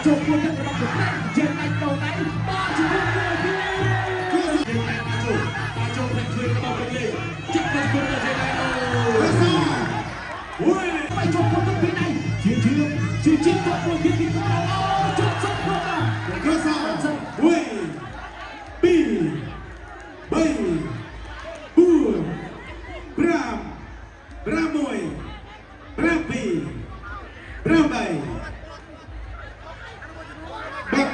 ចូលគួរទឹករបស់ប្រទេសជើងដៃតដៃបាទជាមួយមួយពីរ យើងតែបាចូលបាចូលផ្នែកឆ្វេងរបស់កំលេងចាប់ទៅគុណរបស់ជេណៃអូ ក្រសា មួយ បាយចូលគួរទឹកពីដៃជាជាជាជាតមួយទៀតពីកម្រអូជប់សុខមក ក្រសា 1 2 3 4 5 6 7 8 បន្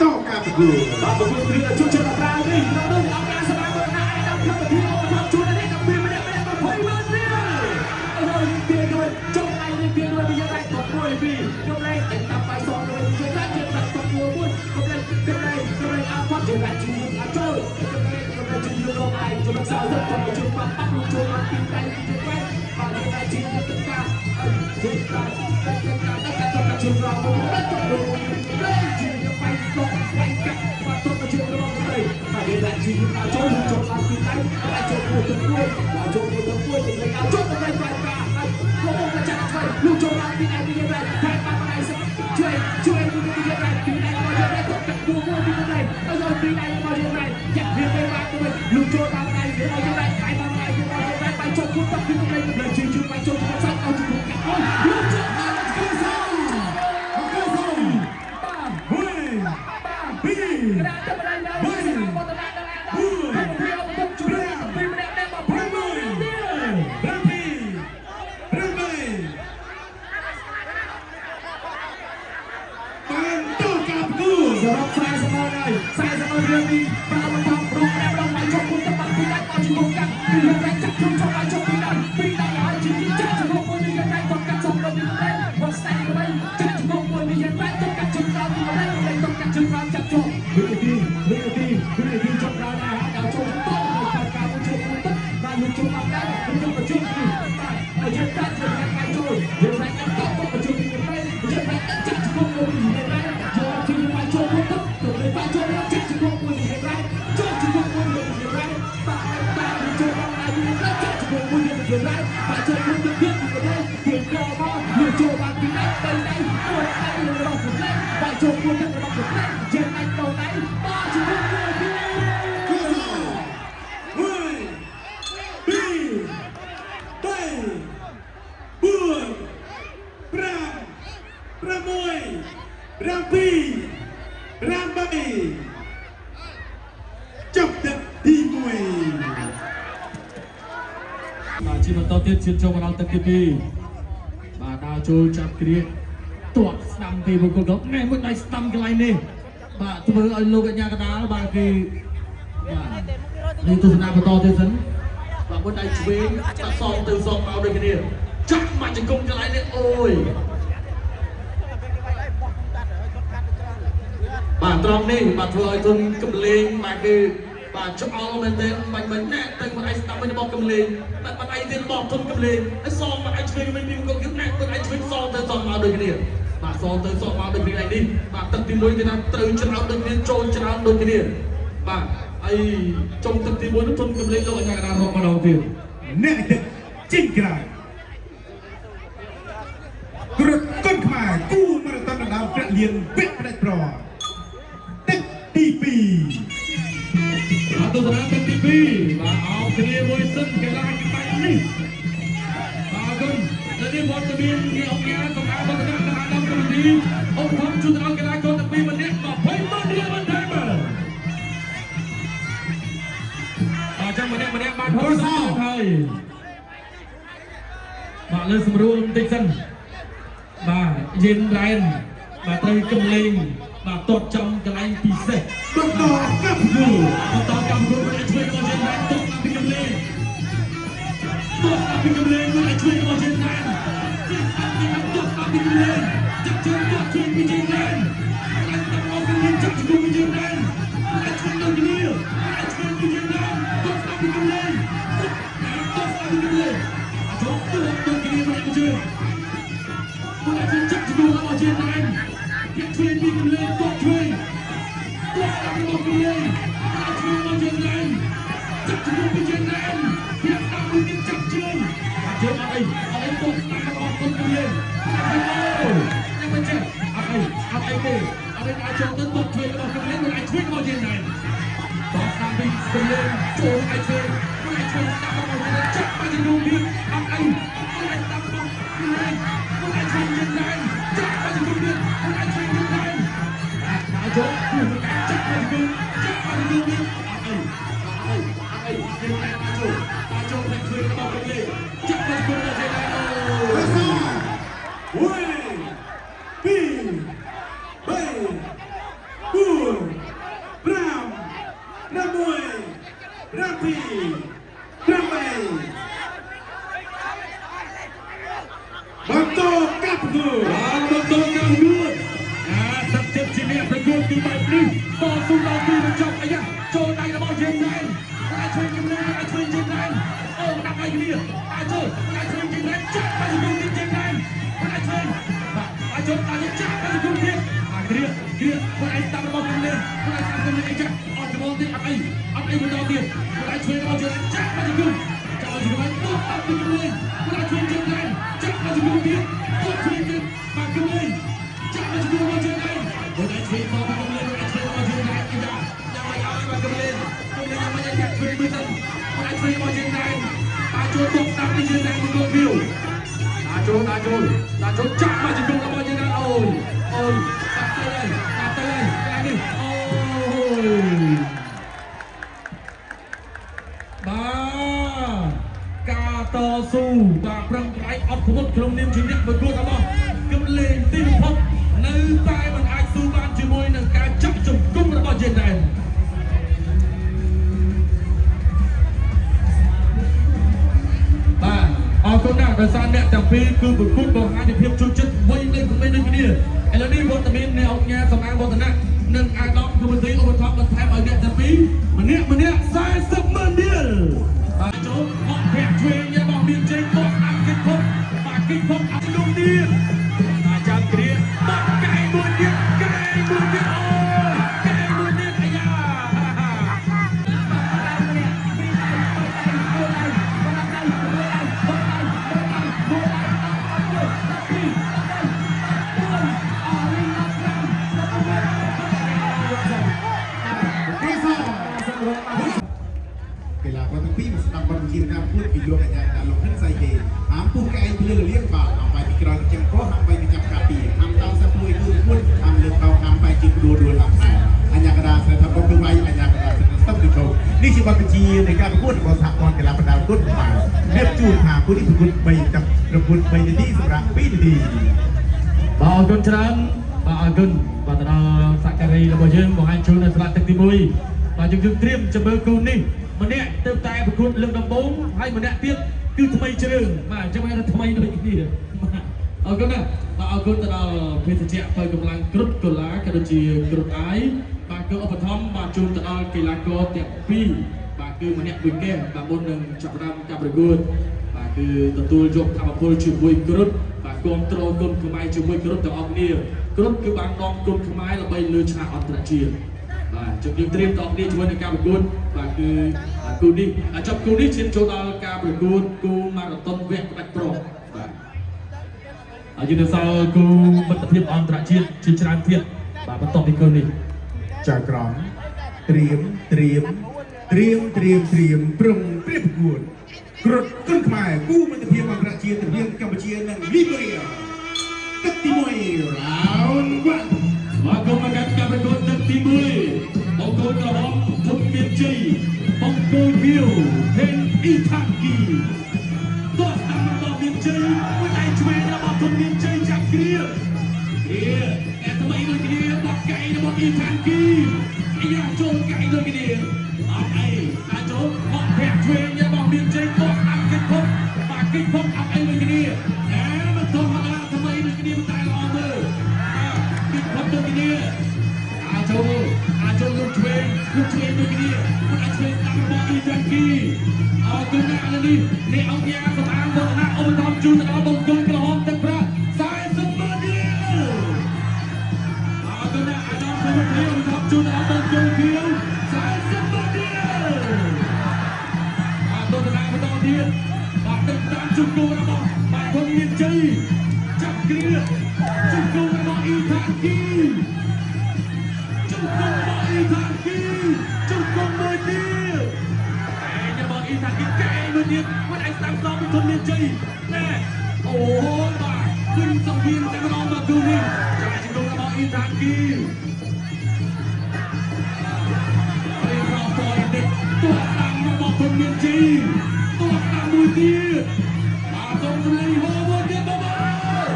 តការប្រកួត បាទប្រគល់គ្រឿងជុំជុំដល់ប្រានេះក្នុងនោះអង្គការសមាគមណាឯដល់កម្មវិធីឧបត្ថម្ភជូនដល់អ្នកពីម្នាក់ម្នាក់20ម៉ឺនរៀលអើយពីด้วยចុងដៃនេះពីด้วยពីយ៉ាងไรតមួយពីរកំឡែងតែតាមបាយសងด้วยជើងជើងដាក់តមួយមួយកុំឡែងកំឡែងកំឡែងអត់គាត់ជើងដាក់ជឿអត់ចូលកំឡែងកំឡែងជឿលោកឯងជុំសៅទៅជុំប៉ាប់ប៉ាប់ជុំអត់ពីដៃពីជើងបែបាទជើងដាក់ជឿទៅកាជើងដាក់ដាក់ដាក់ដាក់ជើងរងដាក់ទៅលេងជឿបាយតបាយកាត់បាទទៅជឿរបស់ទៅបាទគេដាក់ជឿដល់ចូលចូលដល់ពីដៃដាក់ចូលមួយទៅមួយដាក់ចូលមួយទៅមួយទៅលេងចូលទៅបាយកាហើយកុំទៅចាក់ឆ្វេងលូចូលដល់ពីដៃពីយ៉ាងไรតែបាត់ដៃជួយជួយពីយ៉ាងไรពីដៃមកយ៉ាងไรទៅកាត់មួយមួយពីដៃទៅយកពីដៃមកយ៉ាងไรចាក់វាទៅបានទៅលូចូលដល់ដៃមកយ៉ាងไรបាយមកដៃមកយ៉ាងไรបាយចូលគូទឹកពីដៃទៅជឿជឿបាយចូលទៅសាច់ឲ្យជឿកាត់អូលូចូលដល់ ក្រសាក្រសា បាទ 1 បាទ 2 ក្រាទៅម្ដាយដល់បតណាដល់អាដល់ពីអពុកជួយពីម្នាក់ម្នាក់20ម៉ឺនរៀល 7 8 បន្តការប្រកួត សរុប40ម៉ឺនហើយ40ម៉ឺនរៀលពីប្រាក់បន្តរកម្នាក់ម្ដងមកជុំគុំទៅបាត់ពីដៃមកជុំកាត់ពីរែងចាប់ជុំចូលមកជុំពីដៃពីដៃហើយជិះចាក់ជុំមួយនេះយ៉ាងไรតកាត់សុំដល់ពីដៃវត្តស្តែទៅវិញចាក់ជុំមួយនេះយ៉ាងไรតកាត់ជុំដល់ពីដៃតកាត់ជុំដល់ចាប់ជុំវិនាទីវិនាទីវិនាទីជុំដល់ដែរដល់ជុំតទៅការមួយជុំទឹកបាទលោកជុំអត់ដែរជុំប្រជុំពីបាទយើងកាត់យើងកាត់ចូលយើងរែងតទៅប្រជុំពីដៃយើងរែងចាក់ជុំមួយនេះយ៉ាងไรយកជុំមកចូលទឹកទៅបាចូលចាក់ជុំមួយនេះយ៉ាងไรចូលជុំមួយនេះយ៉ាងไรបាទបាទចូលដល់ដៃនេះចាក់ជុំមួយនេះយ៉ាងไรបាទចូលមួយទៀតពីដៃទៀតកមកលោកចូលបានពីដៃបីដៃមួយដៃរបស់ប្រទេសបាទចូលមួយទឹករបស់ប្រទេសយើងដៃតដៃបាទជុំមួយពី ក្រសា 1 2 3 4 5 6 7 8 ចប់ទឹកទី1 បាទជាបន្តទៀតឈានចូលមកដល់ទឹកទី2បាទដើរចូលចាប់គ្រាទាត់ស្ដាំពីបុគ្គលកណែមួយដៃស្ដាំកន្លែងនេះបាទធ្វើឲ្យលោកអញ្ញាកដាលបាទគឺបាទនេះទស្សនាបន្តទៀតសិនបាទមួយដៃឆ្វេងបាទសងទៅសងមកដូចគ្នាចាក់មកជង្គង់កន្លែងនេះអូយបាទត្រង់នេះបាទធ្វើឲ្យទុនកំលេងបាទគឺបាទឆ្អល់មែនទែនបាញ់មិនណែទៅមួយដៃស្ដាំវិញរបស់កំលេងបាទមួយដៃទៀតរបស់ទុនកំលេងហើយសងមួយដៃឆ្វេងវិញពីបុគ្គលណែមួយដៃឆ្វេងសងទៅសងមកដូចគ្នាបាទសងទៅសងមកដូចគ្នានេះបាទទឹកទី1គេថាត្រូវច្រើនដូចគ្នាចូលច្រើនដូចគ្នាបាទហើយចុងទឹកទី1នោះទុនកំលេងលោកអញ្ញាកដាលរកម្ដងទៀត អ្នកទឹកចេញក្រៅក្រគុនខ្មែរគូមរតនដើមប្រាក់លៀនវគ្គផ្ដាច់ប្រទឹកទី2 បាទទស្សនាទឹកទី2បាទអោបគ្នាមួយសិនកីឡាក្បាច់នេះបាទអរគុណและនេះវត្តមាននៃអង្គការសម្រាប់វឌ្ឍនៈអាដាមកម្មវិធីឧបត្ថម្ភជូនដល់កីឡាករទាំងពីរម្នាក់20ម៉ឺនរៀលបន្ថែមបាទអញ្ចឹងម្នាក់ម្នាក់បាន60ម៉ឺនហើយបាទលើសម្រួលបន្តិចសិនបាទយិនរ៉ែនបាទត្រូវកំលេងបាទទាត់ចំកន្លែងពិសេស បន្តការប្រកួត បន្តកម្មគោលមិនអាចជួយរបស់យើងបានទោះស្ដាប់ពីកំលេងទោះស្ដាប់ពីកំលេងមិនអាចជួយរបស់យើងបានទោះស្ដាប់ពីទោះស្ដាប់ពីកំលេងចាប់ជើងទោះជួយពីយើងបានអាចតាមអកំលេងចាប់ជង្គង់ពីយើងបានអាចជួយដល់គ្នាអាចជួយពីយើងបានទោះស្ដាប់ពីកំលេងទោះទោះស្ដាប់ពីកំលេងអាចទោះទោះគ្នាមិនអាចជួយមិនអាចចាប់ជង្គង់របស់យើងបានជួយពីកំលេងទោះជួយ ទោះស្ដាប់របស់គលេងអាចជួយមកយើងឡើងចាប់ជង្គង់ពីយើងឡើងព្រាបស្ដាប់មួយទៀតចាប់ជើងជើងអត់អីអត់អីទោះស្ដាប់របស់គុណគលេងអូញ៉ាំមិនចេះអត់អីអត់អីទេ លេងឲ្យចូលទៅទាត់ឆ្វេងរបស់កំលេងមិនអាចឆ្វេងរបស់យើងដែរតស្ដាំពីកំលេងចូលឲ្យឆ្វេងមិនអាចឆ្វេងស្ដាំរបស់យើងចាក់មកជំនុំទៀតអត់អីមិនអាចស្ដាំរបស់កំលេងមិនអាចឆ្វេងយើងដែរចាក់មកជំនុំទៀតមិនអាចឆ្វេងយើងដែរដល់ចូលគឺការចាក់មកជំនុំចាក់មកជំនុំទៀតអត់អីអត់អីអត់អីយើងតែដល់ចូលដល់ចូលផ្នែកឆ្វេងរបស់កំលេងចាក់មកជំនុំរបស់យើងដែរអូ ប្រសា1 2 3 4 5 6 7 8បន្តកាប់គូ បាទបន្តការប្រកួតអាទឹកចិត្តជាអ្នកប្រកួតទីបែបនេះតស៊ូដល់ទីបញ្ចប់អាយ៉ាចូលដៃរបស់យើងដែរអាចជួយជំនឿអាចជួយយើងដែរអូដាក់ដៃគ្នាអាចចូលអាចជួយយើងដែរចាក់បាច់ជំនឿទៀតយើងដែរអាចជួយបាទអាចចូលអាចចាក់បាច់ជំនឿទៀតអាគ្រាគ្រាខ្លួនឯងតាមរបស់ជំនឿខ្លួនឯងតាមជំនឿអីចាក់អត់ច្បងទៀតអត់អីអត់អីបន្តទៀតខ្លួនឯងជួយរបស់យើងចាក់បាច់ជំនឿចាក់ជំនឿតោះតាមជំនឿខ្លួនឯងជួយយើងដែរចាក់បាច់ជំនឿទៀតតោះជួយទៀតបាទជំនឿចាក់បាច់ជំនឿរបស់យើងដែរខ្លួនឯងជួយមកពីជំនឿខ្លួនឯងជួយរបស់យើងដែរអាយ៉ាយ៉ាងម៉េចឲ្យបាទជំនឿជំនឿយ៉ាងម៉េចឲ្យចាក់ជួយមើលទៅខ្លួនឯងជួយរបស់យើងដែរតាចូលទុកស្ដាប់ពីយើងដែរមកកូនភៀវ តាចូលតាចូលតាចូលចាក់មកជង្គង់របស់យើងដែរអូយអូយតាទៅហើយតាទៅហើយកន្លែងនេះអូយបាទការតស៊ូបាទប្រឹងប្រែងអត់ធ្មត់ក្នុងនាមជាអ្នកប្រកួតរបស់គំលេងទីបំផុតនៅតែមិនអាចស៊ូបានជាមួយនឹងការចាក់ជង្គង់របស់យើងដែរ បាទអរគុណណាស់ដោយសារអ្នកទាំងពីរគឺប្រកួតបង្ហាញពីភាពជួយចិត្តវ័យនៅក្មេងដូចគ្នាឥឡូវនេះវត្តមានអ្នកអង្គការសំអាងវឌ្ឍនៈនិងអាដាមគ្រូមន្ត្រីឧបត្ថម្ភបន្ថែមឲ្យអ្នកទាំងពីរម្នាក់ម្នាក់40ម៉ឺនរៀលបាទចូលអកប្រាក់ឆ្វេងរបស់មានជ័យបោះអាំគិតភពបាទគិតភពអនុទៀតអាចារ្យគ្រាបាត់កែងមួយទៀតកែងមួយទៀតអូយកែងមួយទៀតអាយ៉ា ប្រសាកីឡាករទាំងពីរមកស្ដាប់បទបញ្ជាការพูดពីលោកអាញាដាក់លោកហិនសៃហេហាមពុះកែងភ្លឺលលៀងបាល់ហាមបាយពីក្រោយចឹងកោហាមបាយពីចាប់ការពីហាមតោសាពួយគូគួនហាមលើកតោហាមបាយជាដួលដួលហាមខ្សែអាញាកដាស្រីថាបបវាយអាញាកដាស្រីស្ទប់ទីកោនេះជាបទបញ្ជានៃការប្រកួតរបស់សហព័ន្ធកីឡាបណ្ដាលគុណខ្មែររៀបជូនថាគូនេះប្រកួត3តាប្រកួត3នាទីសម្រាប់2នាទី បាទអរគុណច្រើនបាទអរគុណបាទទៅដល់សក្ការីរបស់យើងបង្ហាញជូននៅស្លាកទឹកទី1បាទយើងយើងត្រៀមចាំមើលគូនេះម្នាក់ទៅតែប្រកួតលើកដំបូងហើយម្នាក់ទៀតគឺថ្មីជ្រើងបាទអញ្ចឹងគេថាថ្មីដូចគ្នាបាទអរគុណណាស់បាទអរគុណទៅដល់ភេសជ្ជៈបើកម្លាំងគ្រុតកូឡាក៏ដូចជាគ្រុតអាយបាទគឺឧបត្ថម្ភបាទជូនទៅដល់កីឡាករទាំងពីរបាទគឺម្នាក់មួយកែបាទមុននឹងចាប់ផ្ដើមការប្រកួតបាទគឺទទួលយកធម៌ពលជាមួយគ្រុត បាទគ្រប់គ្រងគុណខ្មែរជាមួយក្រុមទាំងអស់គ្នាក្រុមគឺបាននាំគុណខ្មែរល្បីលើឆាកអន្តរជាតិបាទជយើងត្រៀមទាំងអស់គ្នាជាមួយនឹងការប្រកួតបាទគឺគូនេះចប់គូនេះឈានចូលដល់ការប្រកួតគូម៉ារ៉ាតុនវគ្គផ្ដាច់ប្រុសបាទហើយយើងនឹងសល់គូមិត្តភាពអន្តរជាតិជាច្រើនទៀតបាទបន្ទាប់ពីគូនេះ ចៅក្រមត្រៀមត្រៀមត្រៀមត្រៀមត្រៀមព្រំព្រៀបប្រកួតក្រុតគុនខ្មែរគូមិត្តភាពអន្តរជាតិរវាងកម្ពុជានិងលីបេរីទឹកទី1 round 1 ស្វាគមន៍មកកាន់ការប្រកួតទឹកទី1បង្គោលក្រហមធុនមានជ័យបង្គោលខៀវហេងអ៊ីថាគី ទោះតាមរបស់មានជ័យមួយដៃឆ្វេងរបស់គុណមានជ័យចាប់គ្រាគ្រាតែថ្មីដូចគ្នាបត់កៃរបស់អ៊ីថានគីអាយ៉ាចូលកៃដូចគ្នាអត់អីអាចចូលបត់ប្រាក់ឆ្វេងរបស់មានជ័យបត់អាំគិតភពបាទគិតភពអត់អីដូចគ្នាអែមិនធម្មតាថ្មីដូចគ្នាតែល្អមើលបាទគិតភពដូចគ្នាអាចចូលអាចចូលលោកឆ្វេងលោកឆ្វេងដូចគ្នាគាត់អាចឆ្វេងតាមរបស់អ៊ីថានគីអរគុណណាស់ឥឡូវនេះអ្នកអង្គការសម្អាងវឌ្ឍនៈឧបត្ថម្ភជូនទៅដល់បង្គោលក្រហមទឹកប្រាក់40ម៉ឺនរៀលអរគុណណាស់អាដាមភូមិព្រាឧបត្ថម្ភជូនទៅដល់បង្គោលខៀវ40ម៉ឺនរៀលអរគុណណាស់បន្តទៀតបាទទឹកតាមជង្គង់របស់បាទធនមានជ័យចាប់គ្រាជង្គង់របស់អ៊ីថានគី ណែអូបាទขึ้นสังเวียนតែម្ដងបាទគូនេះចាជំនុំរបស់អ៊ីថាគីពេលរកតយនេះទោះតាមរបស់ធនមានជីទោះតាមមួយទៀតបាទសូមសម្លេងហោមួយទៀតបងប្អូន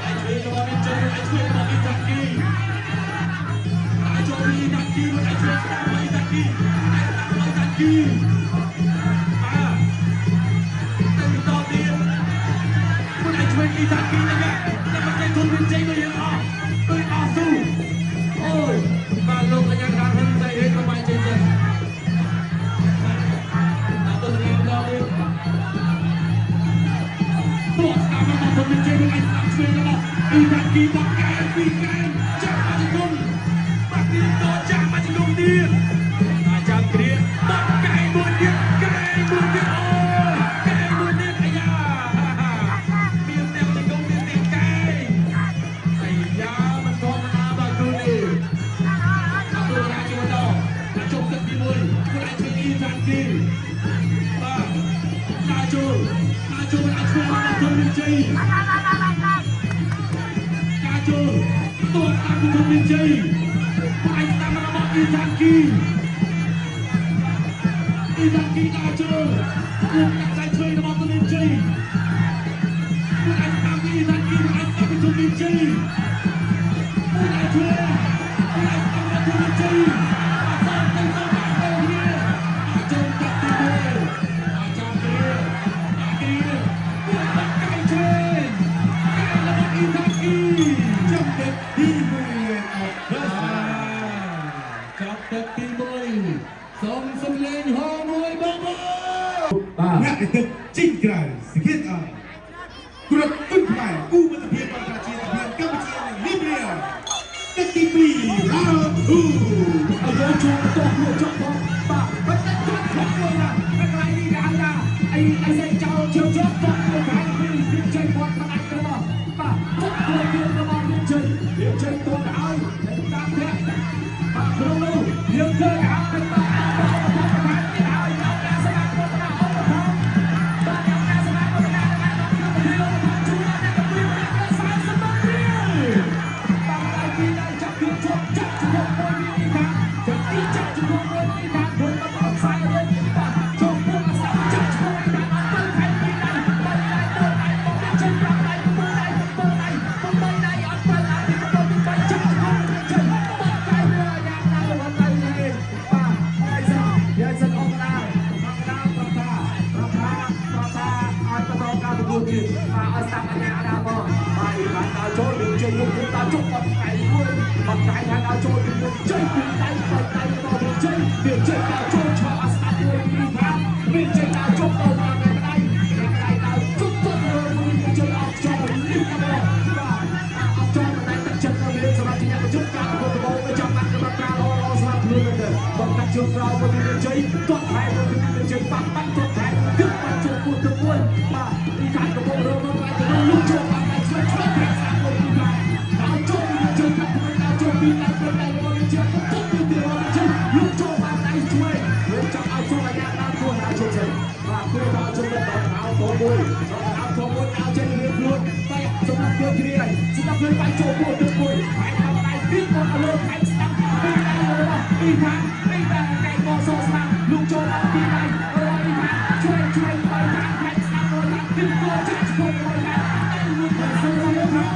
ឯឆ្វេងរបស់មានជ័យឯឆ្វេងរបស់អ៊ីតាគីតែចូលអ៊ីតាគីឯឆ្វេងស្ដាំអ៊ីតាគីតែស្ដាំអ៊ីតាគីបាទតែបន្តទៀតមួយឯឆ្វេងអ៊ីតាគីនេះតែមិនចេះធនមានជ័យដូចយើងអស់ដូចអស់ស៊ូអូយបាទលោកកញ្ញាកណ្ដាលហ៊ុនសែនហេតុបាយជ័យសិនបាទទស្សនាបន្តទៀត ទោះស្ដាំរបស់ធនមានជ័យនឹងឯស្ដាំឆ្វេងរបស់អ៊ីតាគីបកកែពីកែចាប់មកជង្គង់បាក់ទៀតតចាប់មកជង្គង់ទៀតអាចាំគ្រាបកកែមួយទៀតកែមួយទៀតអូយកែមួយទៀតអាយ៉ាមានទាំងជង្គង់មានទាំងកែអាយ៉ាមិនធម្មតាបាទគូនេះអត់ទូរាជាបន្តជុំទឹកទី1គូឯឆ្វេងអ៊ីតាគីបាទ ដើរចូលដើរចូលមិនអាចឆ្វេងរបស់ធនមានជ័យការចូលតួតាមពីធនមានជ័យផ្អែកតាមរបស់អ៊ីតាគីអ៊ីតាគីដើរចូលគូដាក់ដៃឆ្វេងរបស់ធនមានជ័យផ្អែកតាមពីអ៊ីតាគីផ្អែកតាមពីធនមានជ័យផ្អែកឆ្វេងផ្អែកតាមរបស់ធនមានជ័យអត់សទៅទៅបាក់ទៅគ្នាអាចចូលកាត់ទី1អាចចាំគ្នា ទីពួកបាក់កែឆ្វេងកែរបស់អ៊ីតាគី ចាប់ទឹកទី1អត់ ចាប់ទឹកទី1សូមសំលេងហោមួយបងប្អូន បាទ អ្នកទឹកជីងក្រៅសង្កេតអត់គ្រាប់គុណខ្មែរគូមិត្តភាពអន្តរជាតិភាពកម្ពុជានិងលីបៀទឹកទី2 round 2 អាយជួបតោះមួយចប់ផងបាទមិនតែគាត់ខំមួយណាតែកន្លែងនេះគេហៅថាអីអីសេចោលជឿជាក់តោះមួយខែពីរៀបជ័យគាត់មិនអាចទៅមកបាទទុកមួយទៀតរបស់រៀបជ័យរៀបជ័យតោះទៅហើយតាមផ្ទះបាទក្នុងនោះយើងឃើញហើយបាទអបអរប្រទៀតហើយដល់ការសមាគមណាអបផងបាទដល់ការសមាគមណាបាទដល់កម្មវិធីឧបត្ថម្ភជូនដល់អ្នកទាំងពីរម្នាក់40ម៉ឺនរៀល តាមដៃពីរដៃចាប់គ្រឿងជាប់ចាប់ជង្គង់មួយពីនេះថាចាប់ទីចាប់ជង្គង់មួយនេះថាដូចមកអត់ខ្សែវិញបាទជង្គង់អត់ស្ដាប់ចាប់ជង្គង់នេះថាអត់ទៅខែពីរដៃបីដៃមួយដៃមកចេញប្រាំដៃមួយដៃពីរដៃបីដៃអត់ទៅអត់ទីទៅទីបីចាប់ជង្គង់នេះចេញបាត់កៃវាយ៉ាងណាលោកអត់ទៅនេះបាទហើយសិនយាយសិនអង្កដាអង្កដាប្រថាប្រថាប្រថាឲ្យបន្តការប្រកួតទៀតបាទឲ្យស្ដាប់អញ្ញាដាមកបាទបានដល់ចូលយើងជ័យលោកដល់ជុកបាត់កៃមួយបាត់កៃហើយដល់ចូលយើងជ័យពីដៃបាត់ដៃដល់យើងជ័យយើងជ័យដល់ចូលឆអស្ដាប់មួយពីថាមានជ័យដល់ជុកដល់មកដៃដៃដៃដល់ជុកទៅមួយជ័យអត់ចោលលឹកមកបាទអត់ចោលតែទឹកចិត្តនៅមានសម្រាប់ជាអ្នកប្រជុំការប្រកួតដំបូងទៅចាំបានកម្មការល្អល្អសម្រាប់ខ្លួនទៅបងកាត់ជើងក្រោមមួយពីជ័យទាត់ថែមួយពីជ័យបាក់បាត់ទាត់ថែគឹកបាត់ចូលគូទៅមួយបាទទីឋានកំពុងរងនៅឯទៅលុកចូលបាត់ដៃឆ្វេងឆ្វេងប្រាក់សាមួយពីឋានដល់ចូលពីជ័យកាត់ទៅដល់ចូលពីដៃទៅដៃរបស់ជ័យទៅទៅទីរបស់ជ័យលុកចូលបាត់ដៃឆ្វេងលោកចង់ឲ្យចូលអាយ៉ាដល់ខ្លួនដល់ជោគជ័យបាទគួរដល់ចូលដល់អោធមួយដល់អោធមួយដល់ជ័យរៀងខ្លួនតែសម្រាប់ខ្លួនគ្នាហើយសម្រាប់ខ្លួនបាយចូលគូទៅមួយហើយដល់ដៃទីមកលើខែស្ដាប់ពីដៃរបស់អ៊ីថាអ៊ីថាកែកសស្ដាប់លោកចូលដល់ពីដៃរបស់អ៊ីថាជួយជួយបាយថាខែស្ដាប់របស់ថាទីគោចាក់ឈ្មោះរបស់ថាដៃមួយទៅសូមមក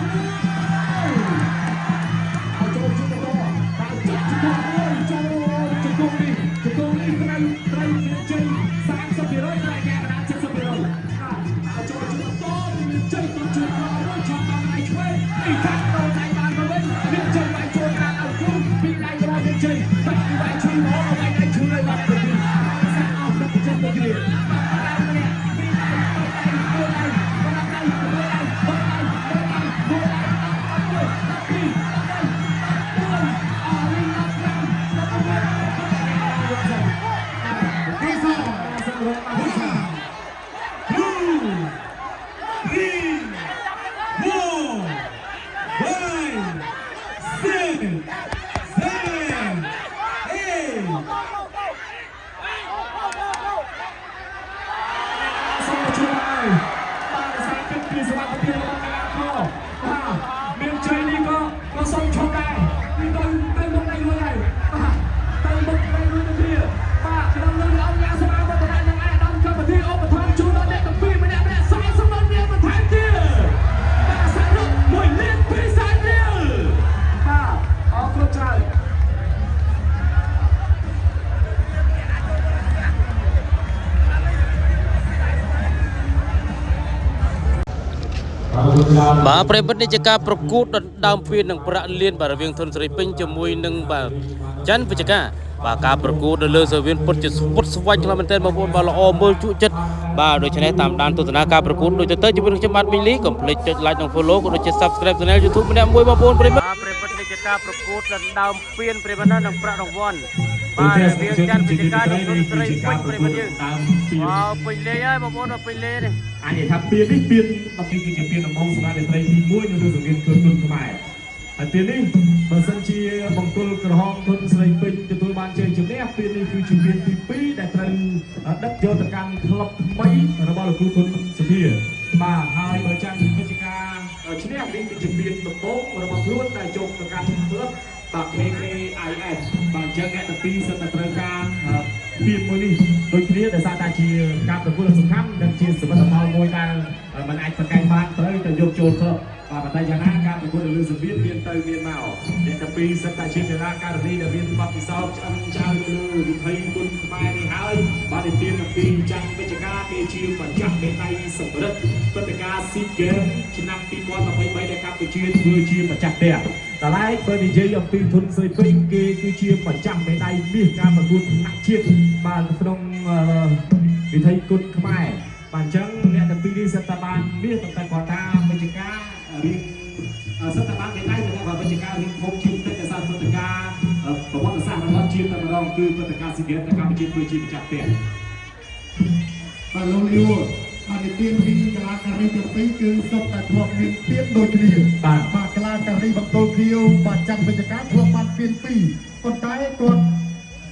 เอาโจชุดตัวตามจับจุกមួយចូលជង្គង់នេះជង្គង់នេះត្រូវត្រូវមានជ័យ30%ត្រូវកែកណ្ដាល70%បាទเอาចូលជង្គង់តមានជ័យទៅជួយក្រោយមួយឆក់តាមដៃឆ្វេងនេះថាដល់ដៃបានទៅវិញមានជ័យបាយចូលតាមឲ្យគ្រូពីដៃរបស់មានជ័យបាច់ពីដៃឈឺមកដៃដៃឈឺហើយបាទទៅពីសាក់អស់ទឹកចិត្តទៅគ្នាបាទដៃម្នាក់ពីដៃបីដៃមួយដៃបាត់ដៃមួយដៃបីដៃមួយដៃមួយដៃអត់មួយពីរ ទីសង 1 2 3 4 5 6 7 8 សូមជួប បាទប្រិយមិត្តនេះជាការប្រកួតដណ្ដើមពាននិងប្រាក់លានបាទរវាងធនស្រីពេញជាមួយនឹងបាទច័ន្ទវិជ្ជការបាទការប្រកួតនៅលើសង្វៀនពិតជាស្ពុតស្វាញ់ខ្លាំងមែនទែនបងប្អូនបាទល្អមើលជក់ចិត្តបាទដូច្នេះតាមដានទស្សនាការប្រកួតដូចទៅជាមួយនឹងខ្ញុំបាទមីលីកុំភ្លេចចុច Like និង Follow ក៏ដូចជា Subscribe Channel YouTube ម្នាក់មួយបងប្អូនប្រិយមិត្តបាទប្រិយមិត្តនេះជាការប្រកួតដណ្ដើមពានប្រិយមិត្តនិងប្រាក់រង្វាន់បាទរវាងច័ន្ទវិជ្ជការនិងធនស្រីពេញប្រិយមិត្តយើង តាមពាន វ៉ាវពេញលេហើយបងប្អូនបាទពេញលេនេះ អាចនិយាយថាពាននេះពានដល់នេះគឺជាពានដំបូងសម្រាប់អ្នកត្រីទី1នៅលើសង្វៀនគុណខ្មែរហើយពាននេះបើសិនជាបង្គោលក្រហមធុនស្រីពេញទទួលបានជ័យជំនះពាននេះគឺជាពានទី2ដែលត្រូវដឹកយកទៅកាន់ក្លឹបថ្មីរបស់លោកគ្រូធុនសុភាបាទហើយបើច័ន្ទវិជ្ជការឈ្នះនេះគឺជាពានដំបូងរបស់ខ្លួនដែលចូលទៅកាន់ក្លឹបបាទ KKIS បាទអញ្ចឹងអ្នកទាំងពីរសិតតែត្រូវការពានមួយនេះដូចគ្នាដោយសារតែជាការប្រកួតដ៏សំខាន់និងជាសមិទ្ធផលមួយដែលมันអាចប្រកែកបានត្រូវតែយកចូលក្លឹបបាទប៉ុន្តែយ៉ាងណាការប្រកួតនៅលើសង្វៀនមានទៅមានមកអ្នកទាំងពីរសិតតែជាកីឡាករនីដែលមានបទពិសោធន៍ឆ្អឹងឆ្អៅទៅលើវិថីគុណខ្មែរនេះហើយបាទទីទានទាំងពីរច័ន្ទវិជ្ជការគេជាម្ចាស់មេដៃសម្រិទ្ធព្រឹត្តិការណ៍ SEA Games ឆ្នាំ2023ដែលកម្ពុជាធ្វើជាម្ចាស់ផ្ទះតម្លៃបើនិយាយអំពីធុនស្រីពេញគេគឺជាម្ចាស់មេដៃមាសការប្រកួតថ្នាក់ជាតិបាទក្នុងវិថីគុណខ្មែរបាទអញ្ចឹងអ្នកទាំងពីរនេះសិតតែបានមាសប៉ុន្តែគាត់ថាវិជ្ជការរៀងសិតតែបានមេដៃតែគាត់វិជ្ជការរៀងធំជាងតិចដោយសារព្រឹត្តិការណ៍ប្រវត្តិសាស្ត្ររបស់ជាតិតែម្ដងគឺព្រឹត្តិការណ៍ស៊ីហ្គេមដែលកម្ពុជាធ្វើជាម្ចាស់ផ្ទះ បាទលោកលីវបាទនិទានពីកលាការីទាំងពីរគឺសុទ្ធតែធ្លាប់មានពានដូចគ្នា បាទ បាទកលាការីបង្គោលខៀវបាទច័ន្ទវិជ្ជការធ្លាប់បានពានពីរប៉ុន្តែគាត់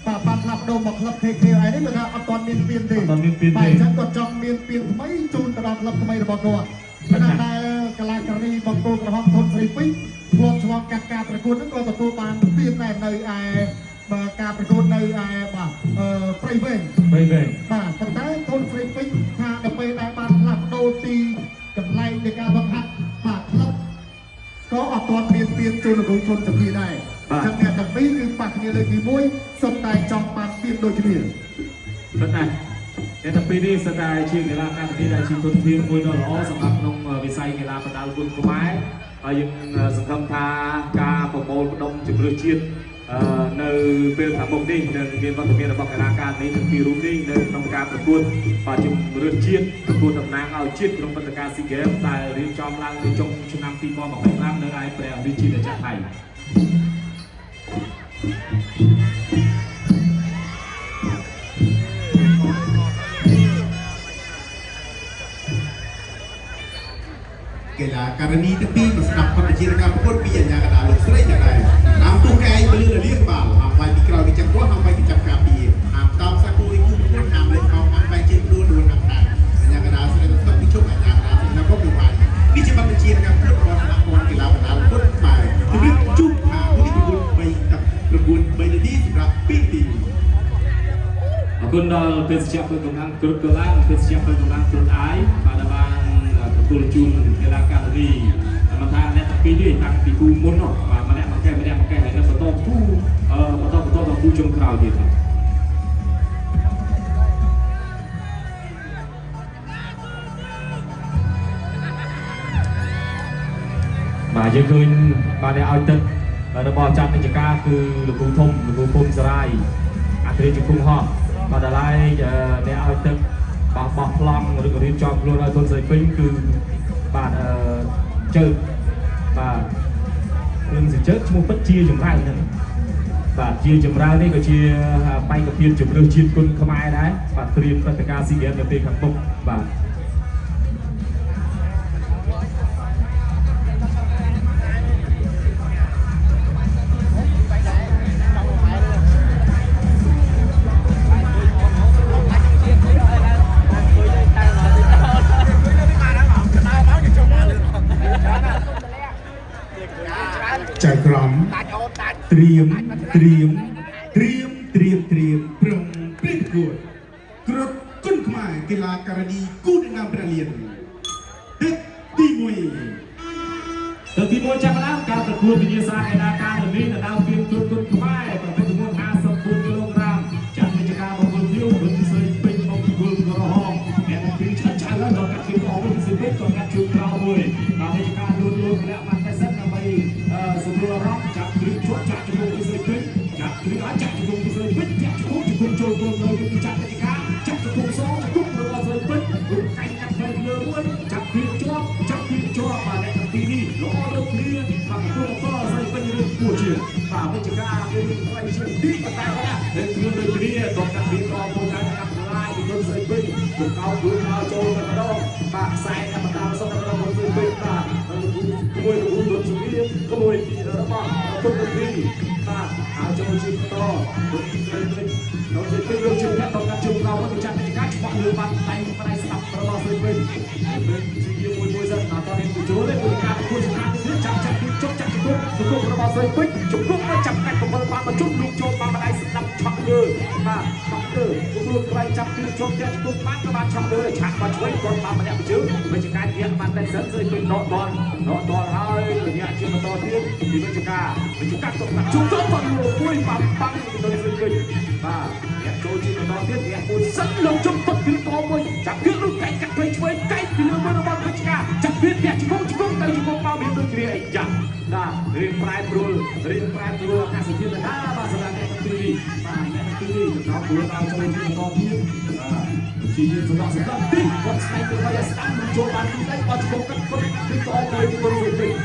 បាទបានផ្លាស់ប្ដូរមកក្លឹប KKI នេះគាត់ថាអត់ទាន់មានពានទេ អត់ទាន់មានពានទេ បាទអញ្ចឹងគាត់ចង់មានពានថ្មីជូនទៅដល់ក្លឹបថ្មីរបស់គាត់ខណៈដែលកលាការីបង្គោលក្រហមធនស្រីពេញធ្លាប់ឆ្លងកាត់ការប្រកួតហ្នឹងក៏ទទួលបានពានដែរនៅឯបាទការប្រកួតនៅឯបាទអឺព្រៃវែង វែងវែង បាទប៉ុន្តែធនស្រីពេញថាដល់ពេលដែលបានផ្លាស់ប្ដូរទីកន្លែងនៃការបង្ហាត់បាទក្លឹបក៏អត់ទាន់មានពានជូនលោកគ្រូធនសភាដែរអញ្ចឹងអ្នកទាំងពីរគឺប៉ះគ្នាលើកទី1សុទ្ធតែចង់បានពានដូចគ្នា ប៉ុន្តែអ្នកទាំងពីរនេះសិតតែជាកីឡាករនេះដែលជាទុនធានមួយដ៏ល្អសម្រាប់ក្នុងវិស័យកីឡាបណ្ដាលគុណខ្មែរហើយយើងសង្ឃឹមថាការប្រមូលផ្ដុំជម្រើសជាតិនៅពេលខាងមុខនេះនឹងមានវត្តមានរបស់កីឡាករនេះទាំងពីររូបនេះនៅក្នុងការប្រកួតបាទជម្រើសជាតិប្រកួតតំណាងឲ្យជាតិក្នុងព្រឹត្តិការណ៍ SEA Games ដែលរៀបចំឡើងនៅចុងឆ្នាំ2025នៅឯព្រះរាជាណាចក្រថៃ កីឡាករនីទាំងពីរមកស្ដាប់បទបញ្ជានៃការប្រកួតពីអាជ្ញាកណ្ដាលលោកស្រីយ៉ាងដែរតាមទូកែងពលឺរលៀងបាល់ហាមវាយពីក្រោយគេចាំគាត់ហាមវាយគេចាប់ការពារហាមតោសាគូរីគូប្រកួតហាមលេខខោហាមវាយជើងដួលដួលហាមតាមអាជ្ញាកណ្ដាលស្រីទៅស្ដាប់ពីជុំអាជ្ញាកណ្ដាលស្រីណាក៏ពីវាយនេះជាបទបញ្ជានៃការប្រកួតរបស់សហព័ន្ធកីឡាបណ្ដាលគុណខ្មែរជំរាបជូនថានេះប្រកួត3ទឹកប្រកួត3នាទីសម្រាប់2ទី អរគុណដល់ភេសជ្ជៈធ្វើកម្លាំងគ្រប់កលាំងភេសជ្ជៈធ្វើកម្លាំងគ្រប់អាយបាទដែលបានទទួលជូនកីឡាករនីមិនថាអ្នកទាំងពីរនេះតាំងពីគូមុននោះបាទម្នាក់មកកេះម្នាក់មកកេះហើយនៅបន្តគូបន្តបន្តដល់គូចុងក្រោយទៀតបាទបាទយើងឃើញបាទអ្នកឲ្យទឹករបស់ចាត់វិជ្ជការគឺលោកគ្រូធំលោកគ្រូភូមិសរាយអធិរាជង្គង់ហោះបាទដល់ហើយអ្នកឲ្យទឹកបោះបោះប្លង់ឬក៏រៀបចំខ្លួនឲ្យធនស្រីពេញគឺបាទអឺជើបាទរឿងសជើឈ្មោះពិតជាចម្រើនហ្នឹងបាទជាចម្រើននេះក៏ជាបេក្ខភាពជម្រើសជាតិគុណខ្មែរដែរបាទត្រៀមព្រឹត្តិការណ៍ស៊ីហ្គេមនៅពេលខាងមុខបាទ ចៅក្រមត្រៀមត្រៀមត្រៀមត្រៀមត្រៀមប្រឹងព្រៀងគួតគ្រប់គុណខ្មែរកីឡាករនីគូដណ្ដើមព្រះលានទឹកទី1 លើកទី1ចាប់ផ្ដើមការប្រកួតវិញ្ញាសាកីឡាការនេះនៅដើមពីគ្រប់គុណខ្មែរប្រភេទទម្ងន់54គីឡូក្រាមចាត់វិជ្ជការបង្គោលខៀវរុនស្រីពេញបង្គោលក្រហមអ្នកទាំងពីរឆាត់ឆៅហើយដល់កាត់ជើងក្រហមរុនស្រីពេញក៏កាត់ជើងក្រោមមួយបាទវិជ្ជ ជង្គង់ពីស្រីពេញចាប់គ្រឿងចាប់ជង្គង់ពីស្រីពេញចាប់ជង្គង់ជង្គង់ចូលទៅនៅពីចាត់វិជ្ជការចាប់ជង្គង់សជង្គង់របស់ស្រីពេញរូបកែងកាត់ផ្លែលើមួយចាប់គ្រឿងជាប់ចាប់គ្រឿងជាប់បាទអ្នកទាំងពីរនេះល្អដូចគ្នាបាទទទួលបន្តស្រីពេញរឿងគួរជាបាទវិជ្ជការគឺផ្លែជាទីបតែណាហើយគ្រឿងដូចគ្នាក៏កាត់គ្រឿងអមពុំដែរកាត់ឡាយពីខ្លួនស្រីពេញជង្គោគ្រឿងមកចូលតែម្ដងបាទខ្សែតែបន្តសុំតែម្ដងស្រីពេញបាទក្មួយលោកលោកជំរាបក្មួយរបស់គុណវិធីបាទហើយចូលជាបន្តលោកស្រីពេញលោកស្រីពេញលោកជាអ្នកតកាត់ជើងក្រោមមកចាត់វិជ្ជការច្បាស់លើបានដៃផ្នែកស្ដាប់របស់ស្រីពេញពេញជាមួយមួយសិនបាទតនេះចូលទេពលការគួរសំខាន់គឺចាប់ចាប់គឺជុកចាប់ជង្គង់ជង្គង់របស់ស្រីពេញជង្គង់មកចាប់កាច់7បានមកជុំលោកចូលបានម្ដាយស្ដាប់ឆក់លើបាទឆក់លើខ្លួនក្រៃចាប់គឺជុំតែជង្គង់បានក៏បានឆក់លើឆាក់មកឆ្វេងគាត់បានម្នាក់ជើងវិជ្ជការទៀតបានតែសិនស្រីពេញដកដលដកដលហើយអ្នកជាបន្តទៀតពីវិជ្ជការវិជ្ជការតកាត់ជុំទៅតលើមួយបាំបាំងទៅស្រីពេញបាទអ្នកចូលជាបន្តទៀតអ្នកមួយសិនលោកជុំទឹកគឺតមួយចាប់គឺលោកកាច់កាត់ព្រៃឆ្វេងកាច់ពីលើមួយរបស់វិជ្ជការចាប់គឺអ្នកជង្គង់ជង្គង់ទៅជង្គង់មកមានដូចគ្នាអីយ៉ាបាទរៀងប្រែប្រួលរៀងប្រែប្រួលអាកាសធាតុណាបាទសម្រាប់អ្នកទាំងពីរនេះបាទអ្នកទាំងពីរនេះចំណោមព្រោះដល់ចូលជាបន្តទៀតបាទជាយើងសម្រាប់សម្រាប់ទីគាត់ស្ដែងទៅឲ្យស្ដាំចូលបានទីដៃគាត់ជង្គង់កាត់គាត់គឺតមួយទៅទៅវិញ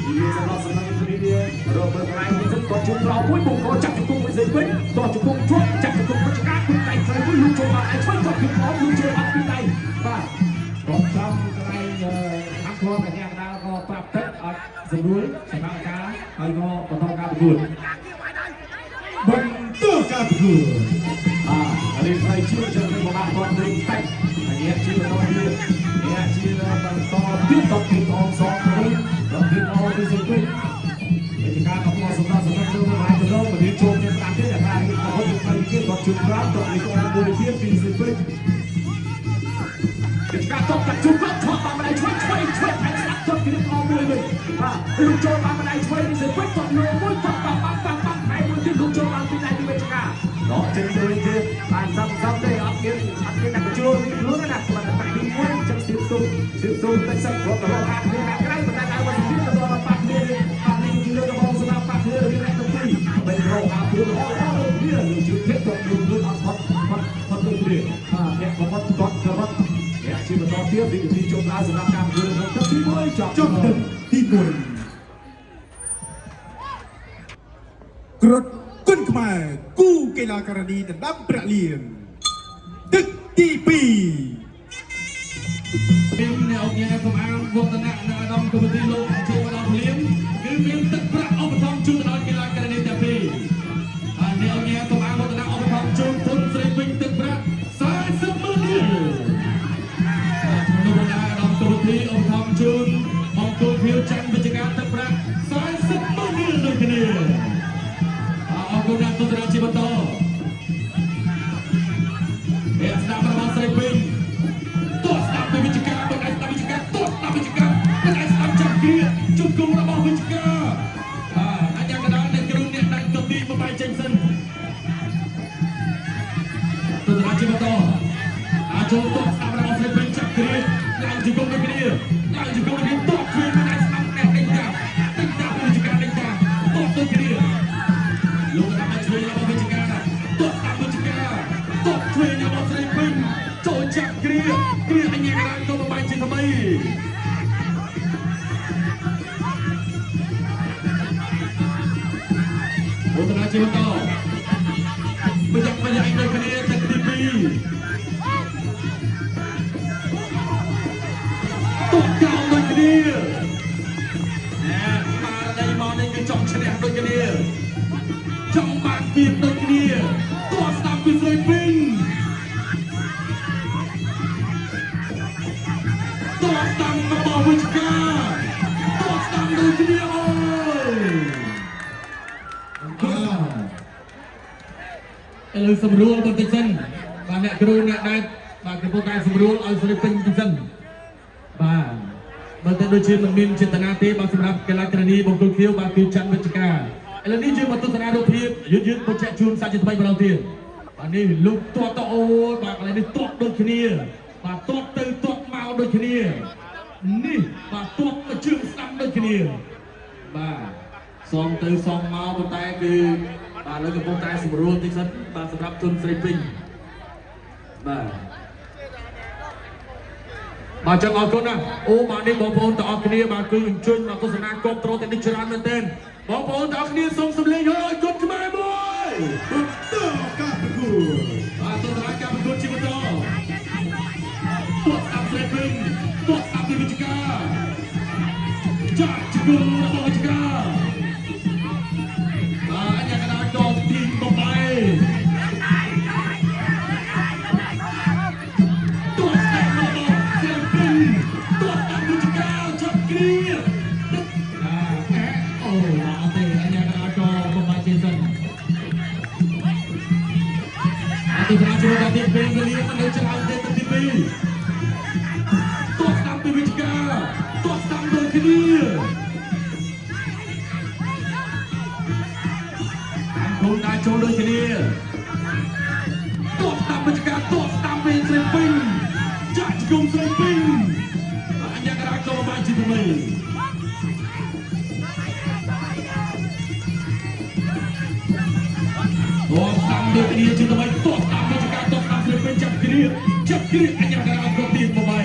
និយាយសម្រាប់សម្រាប់គ្នារកមើលកន្លែងនេះទៅគាត់ជុំក្រោមមួយបុកក៏ចាប់ជង្គង់មួយស្អីវិញតោះជង្គង់ជាប់ចាប់ជង្គង់វិជ្ជការគឺដៃស្រីមួយលូកចូលមកឯឆ្វេងគាត់គឺក្រោមលូកចូលអត់ពីដៃបាទគាត់ចំកន្លែងខាងខ្លួនកញ្ញាកដាលក៏ប្រាប់ទឹកអត់ស្រួលសម្រាប់ការហើយក៏បន្តការប្រកួត បន្តការប្រកួត បាទរៀនផ្នែកជាចឹងទៅមកគាត់វិញតិចហើយអ្នកជាបន្តទៀតអ្នកជាបន្តទៀតតទៀតអងសងទៅដល់ទៀតអងពីស្វិញវិជ្ជការកំពុងសម្រាប់សម្រាប់លើមកហើយទៅលោកមានចូលមានតាមទៀតតែថារៀនមកទៅទៅទៀតគាត់ជួបក្រោមទៅនេះក៏មួយទៀតពីស្វិញវិជ្ជការតបកាត់ជួបគាត់ថតបានម្ដាយឆ្វេងឆ្វេងឆ្វេងហើយស្ដាប់គាត់ពីអងមួយវិញបាទលោកចូលបានម្ដាយឆ្វេងពីស្វិញតបលើមួយតបបាំងបាំងបាំងបាំងហើយមួយទៀតលោកចូលបានពីដៃពីវិជ្ជការដកចេញទៅទៀតបានសំសំទេអត់មានអត់មានតែបញ្ចូលខ្លួនណាគាត់តែទីមួយចឹងស្ទាបទុំស្ទាបទុំតែសិនគាត់ទៅរកអាគ្នាខាងក្រៅប៉ុន្តែដើមមកស្ទាបទៅដល់ប៉ះគ្នាប៉ះនេះគឺលើដំបងសម្រាប់ប៉ះគ្នារៀងទៅទីបីរកអាព្រោះអត់អត់គ្នាលោកជឿទៀតគាត់ខ្លួនអត់ផុតផុតផុតដូចគ្នាបាទអ្នកក៏ផុតគាត់ក៏ផុតអ្នកជាបន្តទៀតវិធីចុងក្រោយសម្រាប់ការប្រកួតក្នុងទឹកទី1ចប់ ចុងទឹកទី1ក្រុតគុណខ្មែរគូកីឡាករនីដណ្ដើមប្រាក់លានទឹកទី2 មានអ្នកអង្គការសំអាងវឌ្ឍនៈនិងអាដាមកុម្ពីលោកចូលមកដល់ភ្លាមគឺមានទឹកប្រាក់ឧបត្ថម្ភជូនទៅដល់កីឡាករនីទាំងពីរហើយអ្នកអង្គការសំអាងវឌ្ឍនៈឧបត្ថម្ភជូនទុនស្រីពេញទឹកប្រាក់40ម៉ឺនរៀលបាទក្នុងបណ្ដាអាដាមកុម្ពីឧបត្ថម្ភជូនបង្គោលខៀវច័ន្ទវិជ្ជការទឹកប្រាក់40ម៉ឺនរៀលដូចគ្នាអរគុណដល់ទស្សនាជាបន្តអ្នកស្ដាប់របស់ស្រីពេញ ទោះស្ដាប់ពីវិជ្ជការមិនអាចស្ដាប់វិជ្ជការទោះស្ដាប់វិជ្ជការមិនអាចស្ដាប់ចាប់គ្រាជុំគង់របស់វិជ្ជការបាទអញ្ញាកដាលអ្នកគ្រូអ្នកដាច់ទៅទីបបាយចេញសិនទស្សនាជាបន្តអាចចូលទោះស្ដាប់របស់ស្រីពេញចាប់គ្រាឡើងជង្គង់ដូចគ្នាឡើងជង្គង់ដូចគ្នាទោះគ្រាមិនអាចស្ដាប់អ្នកដេញតាមដេញតាមវិជ្ជការដេញតាមទោះដូចគ្នាលោកតាមជួយរបស់វិជ្ជការទោះស្ដាប់វិជ្ជការទោះជួយរបស់ស្រីពេញចូលចាប់គ្រាគ្រាអញ្ញាកដាលក៏បបាយជាថ្មី វឌ្ឍនាជាបន្តប្រយ័ត្នប្រយែងដូចគ្នាទឹកទី2ទុកកោដូចគ្នាណែស្មារតីមកនេះគឺចង់ឈ្នះដូចគ្នាចង់បានពីដូចគ្នាតោះស្ដាប់ពីស្រីពីងតោះស្ដាប់របស់វិជ្ជការតោះស្ដាប់ដូចគ្នាអូយ ឥឡូវសម្រួលបន្តិចសិនបាទអ្នកគ្រូអ្នកដែរបាទកំពុងតែសម្រួលឲ្យស្រីពេញបន្តិចសិនបាទបើតែដូចជាមិនមានចេតនាទេបាទសម្រាប់កីឡាករនីបង្គោលខៀវបាទគឺច័ន្ទវិជ្ជការឥឡូវនេះយើងមកទស្សនារូបភាពយឺតយឺតបញ្ជាក់ជូនសាច់ជាថ្មីម្ដងទៀតបាទនេះលោកទាត់តអូយបាទកន្លែងនេះទាត់ដូចគ្នាបាទទាត់ទៅទាត់មកដូចគ្នានេះបាទទាត់មកជើងស្ដាំដូចគ្នាបាទ សងទៅសងមកប៉ុន្តែគឺបាទឥឡូវកំពុងតែសម្រួលតិចសិនបាទសម្រាប់ទុនស្រីពេញបាទបាទចឹងអរគុណណាស់អូបាទនេះបងប្អូនទាំងអស់គ្នាបាទគឺអញ្ជើញមកទស្សនាគ្រប់ត្រទាំងនេះច្រើនមែនទែនបងប្អូនទាំងអស់គ្នាសូមសម្លេងហោឲ្យគុណខ្មែរមួយ បន្តការប្រកួត បាទទស្សនាការប្រកួតជាបន្តទាត់ស្ដាប់ស្រីពេញទាត់ស្ដាប់ពីវិជ្ជការចាក់ជង្គង់របស់វិជ្ជការបាទអញ្ញាកណ្ដាលកងទីបំបីទាត់ស្ដាប់របស់ស្រីពេញទាត់ស្ដាប់វិជ្ជការចាប់គ្រាទឹកអាអែអូអត់ទេអញ្ញាកណ្ដាលកងបំបីជាសិន អតិថាចូលដល់ទីពេលវេលាមិននៅច្រើនទេទឹកទី2ទាត់ស្ដាំពីវិជ្ជការទាត់ស្ដាំដូចគ្នាតាមគុំដែរចូលដូចគ្នាទាត់ស្ដាំវិជ្ជការទាត់ស្ដាំពីស្រីពេញចាក់ជង្គង់ស្រីពេញអញ្ញាករាក៏បានជាថ្មីទាត់ស្ដាំដូចគ្នាជាថ្មីទាត់ស្ដាំវិជ្ជការទាត់ស្ដាំស្រីពេញចាប់គ្នាចាប់គ្នាអញ្ញាករាក៏ទៀងបបាយ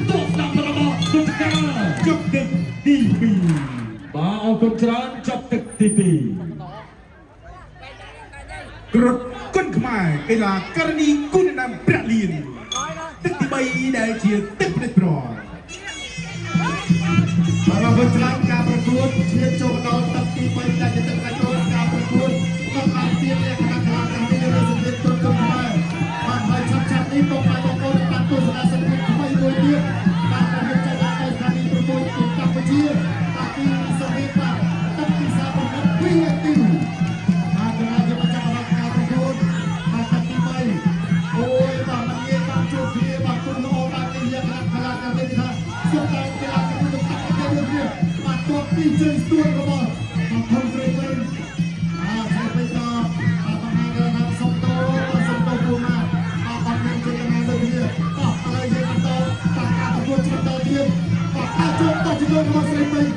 តបស្ដាប់របស់សុចកា ចប់ទឹកទី2 បាទអរគុណច្រើនចប់ទឹកទី ក្រុតគុណខ្មែរកីឡាករនីគុណណាំប្រាក់លៀនទឹកទី3ដែលជាទឹកផ្ដាច់ប្រ បាទអរគុណច្រើនការប្រកួតឈានចូលមកដល់ទឹកទី3ដែលជាទឹកផ្ដាច់ប្រការប្រកួតក៏បានទៀនលក្ខណៈកលាកម្មនេះនៅសង្វៀនទុនទុនខ្មែរបាទហើយឆាប់ឆាប់នេះបងប្អូនបងប្អូនបានទស្សនាសង្វៀនថ្មីមួយទៀតបាទដែលមានចលនានៅស្ថានីយ៍ប្រកួតទីកម្ពុជាបាទទីសង្វៀនបាទទឹកពិសាបំផុត2នាទីបាទកលាជាម្ចាស់របស់ការប្រកួតបាទទឹកទី3អូយបាទមិនងាយបានជួបគ្នាបាទគុណល្អបាទនេះលក្ខណៈកលាកម្មនេះថាសុទ្ធតែកលាកម្មនេះតាក់តែដូចគ្នាបាទតបពីជើងស្ទួនរបស់បាទធំស្រីវិញ អាស្រីពេញក៏បាទបង្ហាញដល់ថាសុំតោបាទសុំតោពូម៉ាបាទអត់មានចេតនាដូចគ្នាតោះឥឡូវយើងបន្តបាទការប្រកួតជាបន្តទៀតបាទការចូលតជំនួសរបស់ស្រីពេញ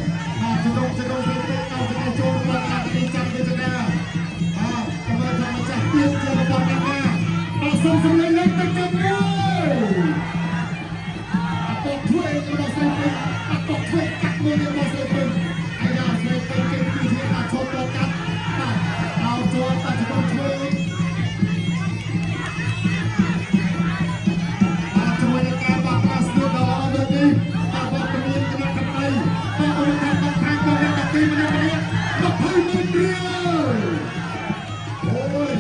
បាទជំនួសជំនួសស្រីពេញដល់ចំណេះចូលរបស់ការទីចាំចេតនាបាទតាមធម្មចាស់ទៀតជារបស់អ្នកណាបាទសូមសម្លេងលើកទឹកចិត្តមួយ អត់ធ្វើអីរបស់ស្រីពេញអត់ធ្វើកាត់មួយរបស់ស្រីពេញអាយ៉ាស្រីពេញគេគឺជាការឈប់តកាត់បាទเอาចូលតាជំនួសធ្វើបាទជួយในការបាក់ប្រាស្ទួដល់អត់ដូចនេះបាទវត្តមានគណៈកម្រិតបាទអូនថាបងខាងបងអ្នកតាទីម្នាក់ម្នាក់20ម៉ឺនរៀល អូយ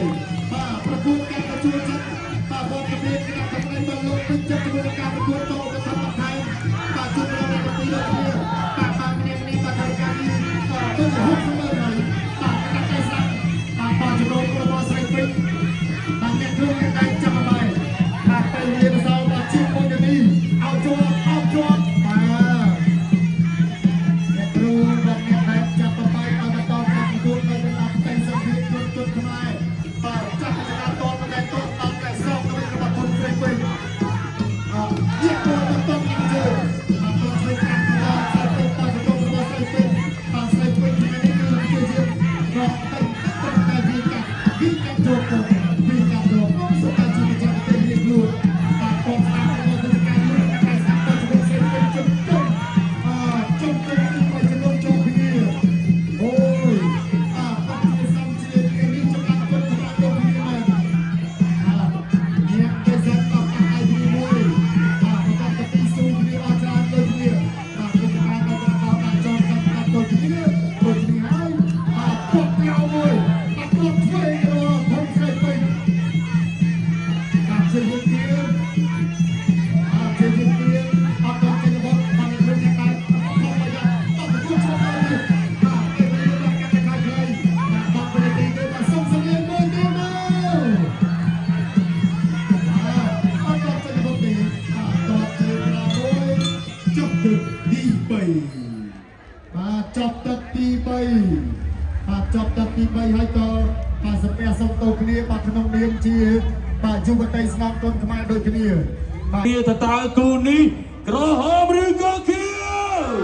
បាទប្រកួតការប្រជួលចិត្តបាទវត្តមានគណៈកម្រិតបានលោកពេញចិត្តជាមួយនឹងការប្រកួតតទៅតាមបន្ថែមបាទជួបដល់អ្នកពីរគ្នាបាទបាទម្នាក់នេះបាទធ្វើការនេះបាទទៅហុកស្មើហើយបាទកណ្ដាលតែស្រាប់បាទបាទចំណូលរបស់ស្រីពេញបាទអ្នកគ្រូអ្នកដៃចាំបាយបាទទៅរៀនសោបាទជាមួយនឹងនេះឲ្យជាប់ឲ្យជាប់បាទ អ្នកគ្រូនិងអ្នកដែលចាប់បបាយឲ្យបន្តការប្រកួតនៅក្នុងផ្ទៃសង្វៀនជនជនខ្មែរបាទចាប់កណ្ដាលតបតែតបតាមតែសងទៅរបស់គុណស្រីពេញអយកទៅបន្តការជើងបាទទៅធ្វើការដល់ស្រីពេញបាទរបស់ស្រីពេញបាទស្រីពេញថ្ងៃនេះគឺជារកទៅទៅតែវាកាត់វាកាត់ចូលទៅវាកាត់ចូលសុខតែជាម្ចាស់ប្រទេសរៀងខ្លួនបាទកងស្ដាប់របស់វិទ្យាការលោកតែស្ដាប់ទៅជាមួយស្រីពេញជុំជុំ អជុំទៅទីមួយចំនួនចូលគ្នាអូយអអត់ជាសំជានេះចំណាក់គុណចំណាក់ចូលគ្នាមែនអអ្នកគេសិតតបកាត់ឲ្យទីមួយបាទបន្តទៅទីស៊ូគ្នាអស់ច្រើនដូចគ្នាបាទវិទ្យាការក៏បន្តដាក់ចូលកាត់កាត់ដូចគ្នាដូចគ្នាហើយបាទពុកក្រៅមួយបាទពុកធ្វើរបស់ធំស្រីពេញបាទជាយើងទៀត អត់ជាជាទៀតអត់ដល់ចេញរបស់បានរឿងតែតែខំមកយ៉ាងតបគូចូលដល់នេះបាទគេមានរបស់កាត់តែខ្លីបាទបបទៅទីទៅបាទសុំសំលៀងមួយទៀតមកអត់ដល់ចេញរបស់ទេបាទតបជើងក្រោយ ចប់ទឹកទី3 បាទចប់ទឹកទី3បាទចប់ទឹកទី3ហើយក៏បាទសំពះសុំតោគ្នាបាទក្នុងនាមជាបាទយុវតីស្នងគុណខ្មែរដូចគ្នាបាទ 2នេះតើតើគូនេះ ក្រហមឬក៏ខៀវ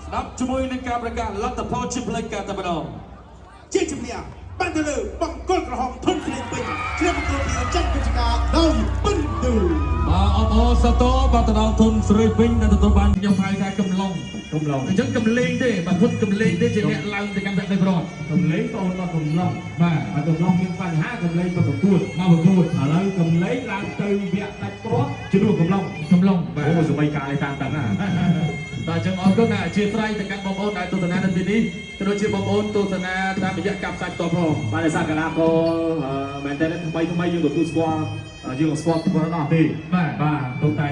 ស្ដាប់ជាមួយនឹងការប្រកាសលទ្ធផលជាផ្លូវការតែម្ដង ជាជំនះបានទៅលើបង្គោលក្រហមធនស្រីពេញឈ្នះបង្គោលខៀវច័ន្ទវិជ្ជការដោយពិនឌូ បាទអបអរសាទរបាទទៅដល់ធនស្រីពេញដែលទទួលបានខ្ញុំហៅថាកំឡុង កំឡុង អញ្ចឹងកំលេងទេបាទធនកំលេងទេជាអ្នកឡើងទៅកាន់វគ្គនេះប្រត់ កំលេងបងអូនមកកំឡុង បាទ ហើយកំឡុងមានបញ្ហាកំលេងមកប្រកួត មកប្រកួត ឥឡូវកំលេងឡើងទៅវគ្គដាច់គ្រាប់ជំនួសកំឡុង កំឡុងបាទ អូសម័យកាលនេះតាមតាំងណា បាទអញ្ចឹងអរគុណណាស់អធិស្ឋានទៅកាន់បងប្អូនដែលទស្សនានៅទីនេះក៏ដូចជាបងប្អូនទស្សនាតាមរយៈការផ្សាយផ្ទាល់ផង បាទដោយសារកីឡាករមែនតើថ្មីថ្មីយើងទទួលស្គាល់យើងក៏ស្គាល់គាត់អស់ទេ បាទ បាទតុតែ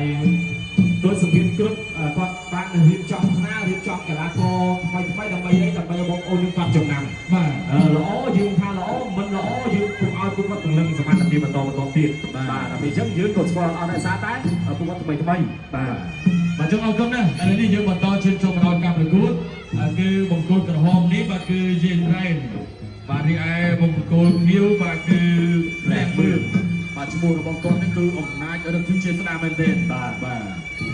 ដោយសម្ភារគ្រប់គាត់បានរៀបចំថ្នាលរៀបចំកីឡាករថ្មីថ្មីដើម្បីអីដើម្បីឲ្យបងប្អូនយើងគាត់ចំណាំ បាទ ល្អយើងថាល្អមិនល្អយើងពុំឲ្យពួកគាត់ពង្រឹងសមត្ថភាពបន្តបន្តទៀតបាទដល់ពេលអញ្ចឹងយើងក៏ស្គាល់អត់ដោយសារតែពួកគាត់ថ្មីថ្មីបាទ បាទអញ្ចឹងអរគុណណាស់ឥឡូវនេះយើងបន្តឈានចូលមកដល់ការប្រកួតគឺបង្គោលក្រហមនេះបាទគឺយេនរ៉ែនបាទរីឯបង្គោលខៀវបាទគឺលែងបឿនបាទឈ្មោះរបស់គាត់នេះគឺអំណាចរឹងជាស្ដារមែនទែន បាទ បាទ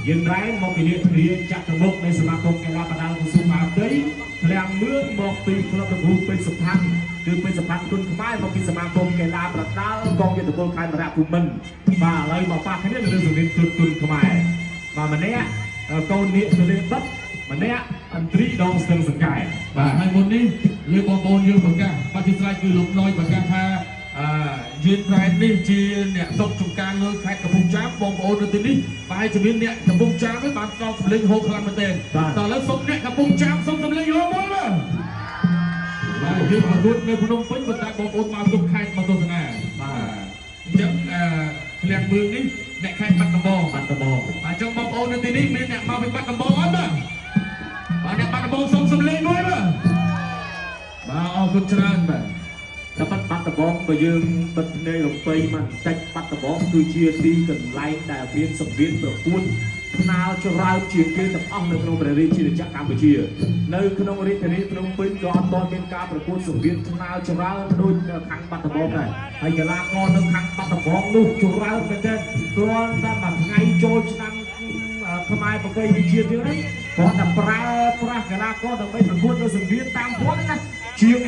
យើងរ៉ែនមកពីនេះរៀនចាក់ទៅមុខនៃសមាគមកីឡាបដាល់ក្រសួងមហាផ្ទៃឃ្លាំងមឿងមកពីក្លឹបរំពេញសុផាន់គឺពេញសុផាន់គុណខ្មែរមកពីសមាគមកីឡាប្រដាល់កងយុទ្ធពលខេមរៈភូមិន្ទបាទឥឡូវមកប៉ះគ្នានៅលើសង្វៀនទុនទុនខ្មែរបាទម្នាក់កូននាគទលេបិទម្នាក់អន្ត្រីដងស្ទឹងសង្កែ បាទហើយមុននេះលើបងប្អូនយើងប្រកាសបាទជាស្រេចគឺលោកណយប្រកាសថាអឺយេនរ៉ែននេះជាអ្នកស្រុកចំការលើខេត្តកំពង់ចាមបងប្អូននៅទីនេះប្រហែលជាមានអ្នកកំពង់ចាមឯងបានស្គាល់សម្លេងហូរខ្លាំងមែនទែនតោះឥឡូវសូមអ្នកកំពង់ចាមសូមសម្លេងហូរមួយបាទបាទយើងប្រកួតនៅភ្នំពេញប៉ុន្តែបងប្អូនមកគ្រប់ខេត្តមកទស្សនាបាទអញ្ចឹងអឺឃ្លាំងមឿងនេះអ្នកខេត្តបាត់ដំបង បាត់ដំបង អញ្ចឹងបងប្អូននៅទីនេះមានអ្នកមកពីបាត់ដំបងអត់បាទបាទអ្នកបាត់ដំបងសូមសម្លេងមួយបាទបាទអរគុណច្រើនបាទ តែបាត់បាត់ដំបងបើយើងបិទភ្នែករំពៃមកបន្តិចបាត់ដំបងគឺជាទីកន្លែងដែលមានសង្វៀនប្រកួតថ្នាលច្រើនជាងគេទាំងអស់នៅក្នុងព្រះរាជាណាចក្រកម្ពុជានៅក្នុងរាជធានីភ្នំពេញក៏អត់ទាន់មានការប្រកួតសង្វៀនថ្នាលច្រើនដូចខាងបាត់ដំបងដែរហើយកីឡាករនៅខាងបាត់ដំបងនោះច្រើនមែនទែនគ្រាន់តែមួយថ្ងៃចូលឆ្នាំខ្មែរប្រពៃណីជាតិយើងនេះគ្រាន់តែប្រើប្រាស់កីឡាករដើម្បីប្រកួតនៅសង្វៀនតាមគាត់ណាជាង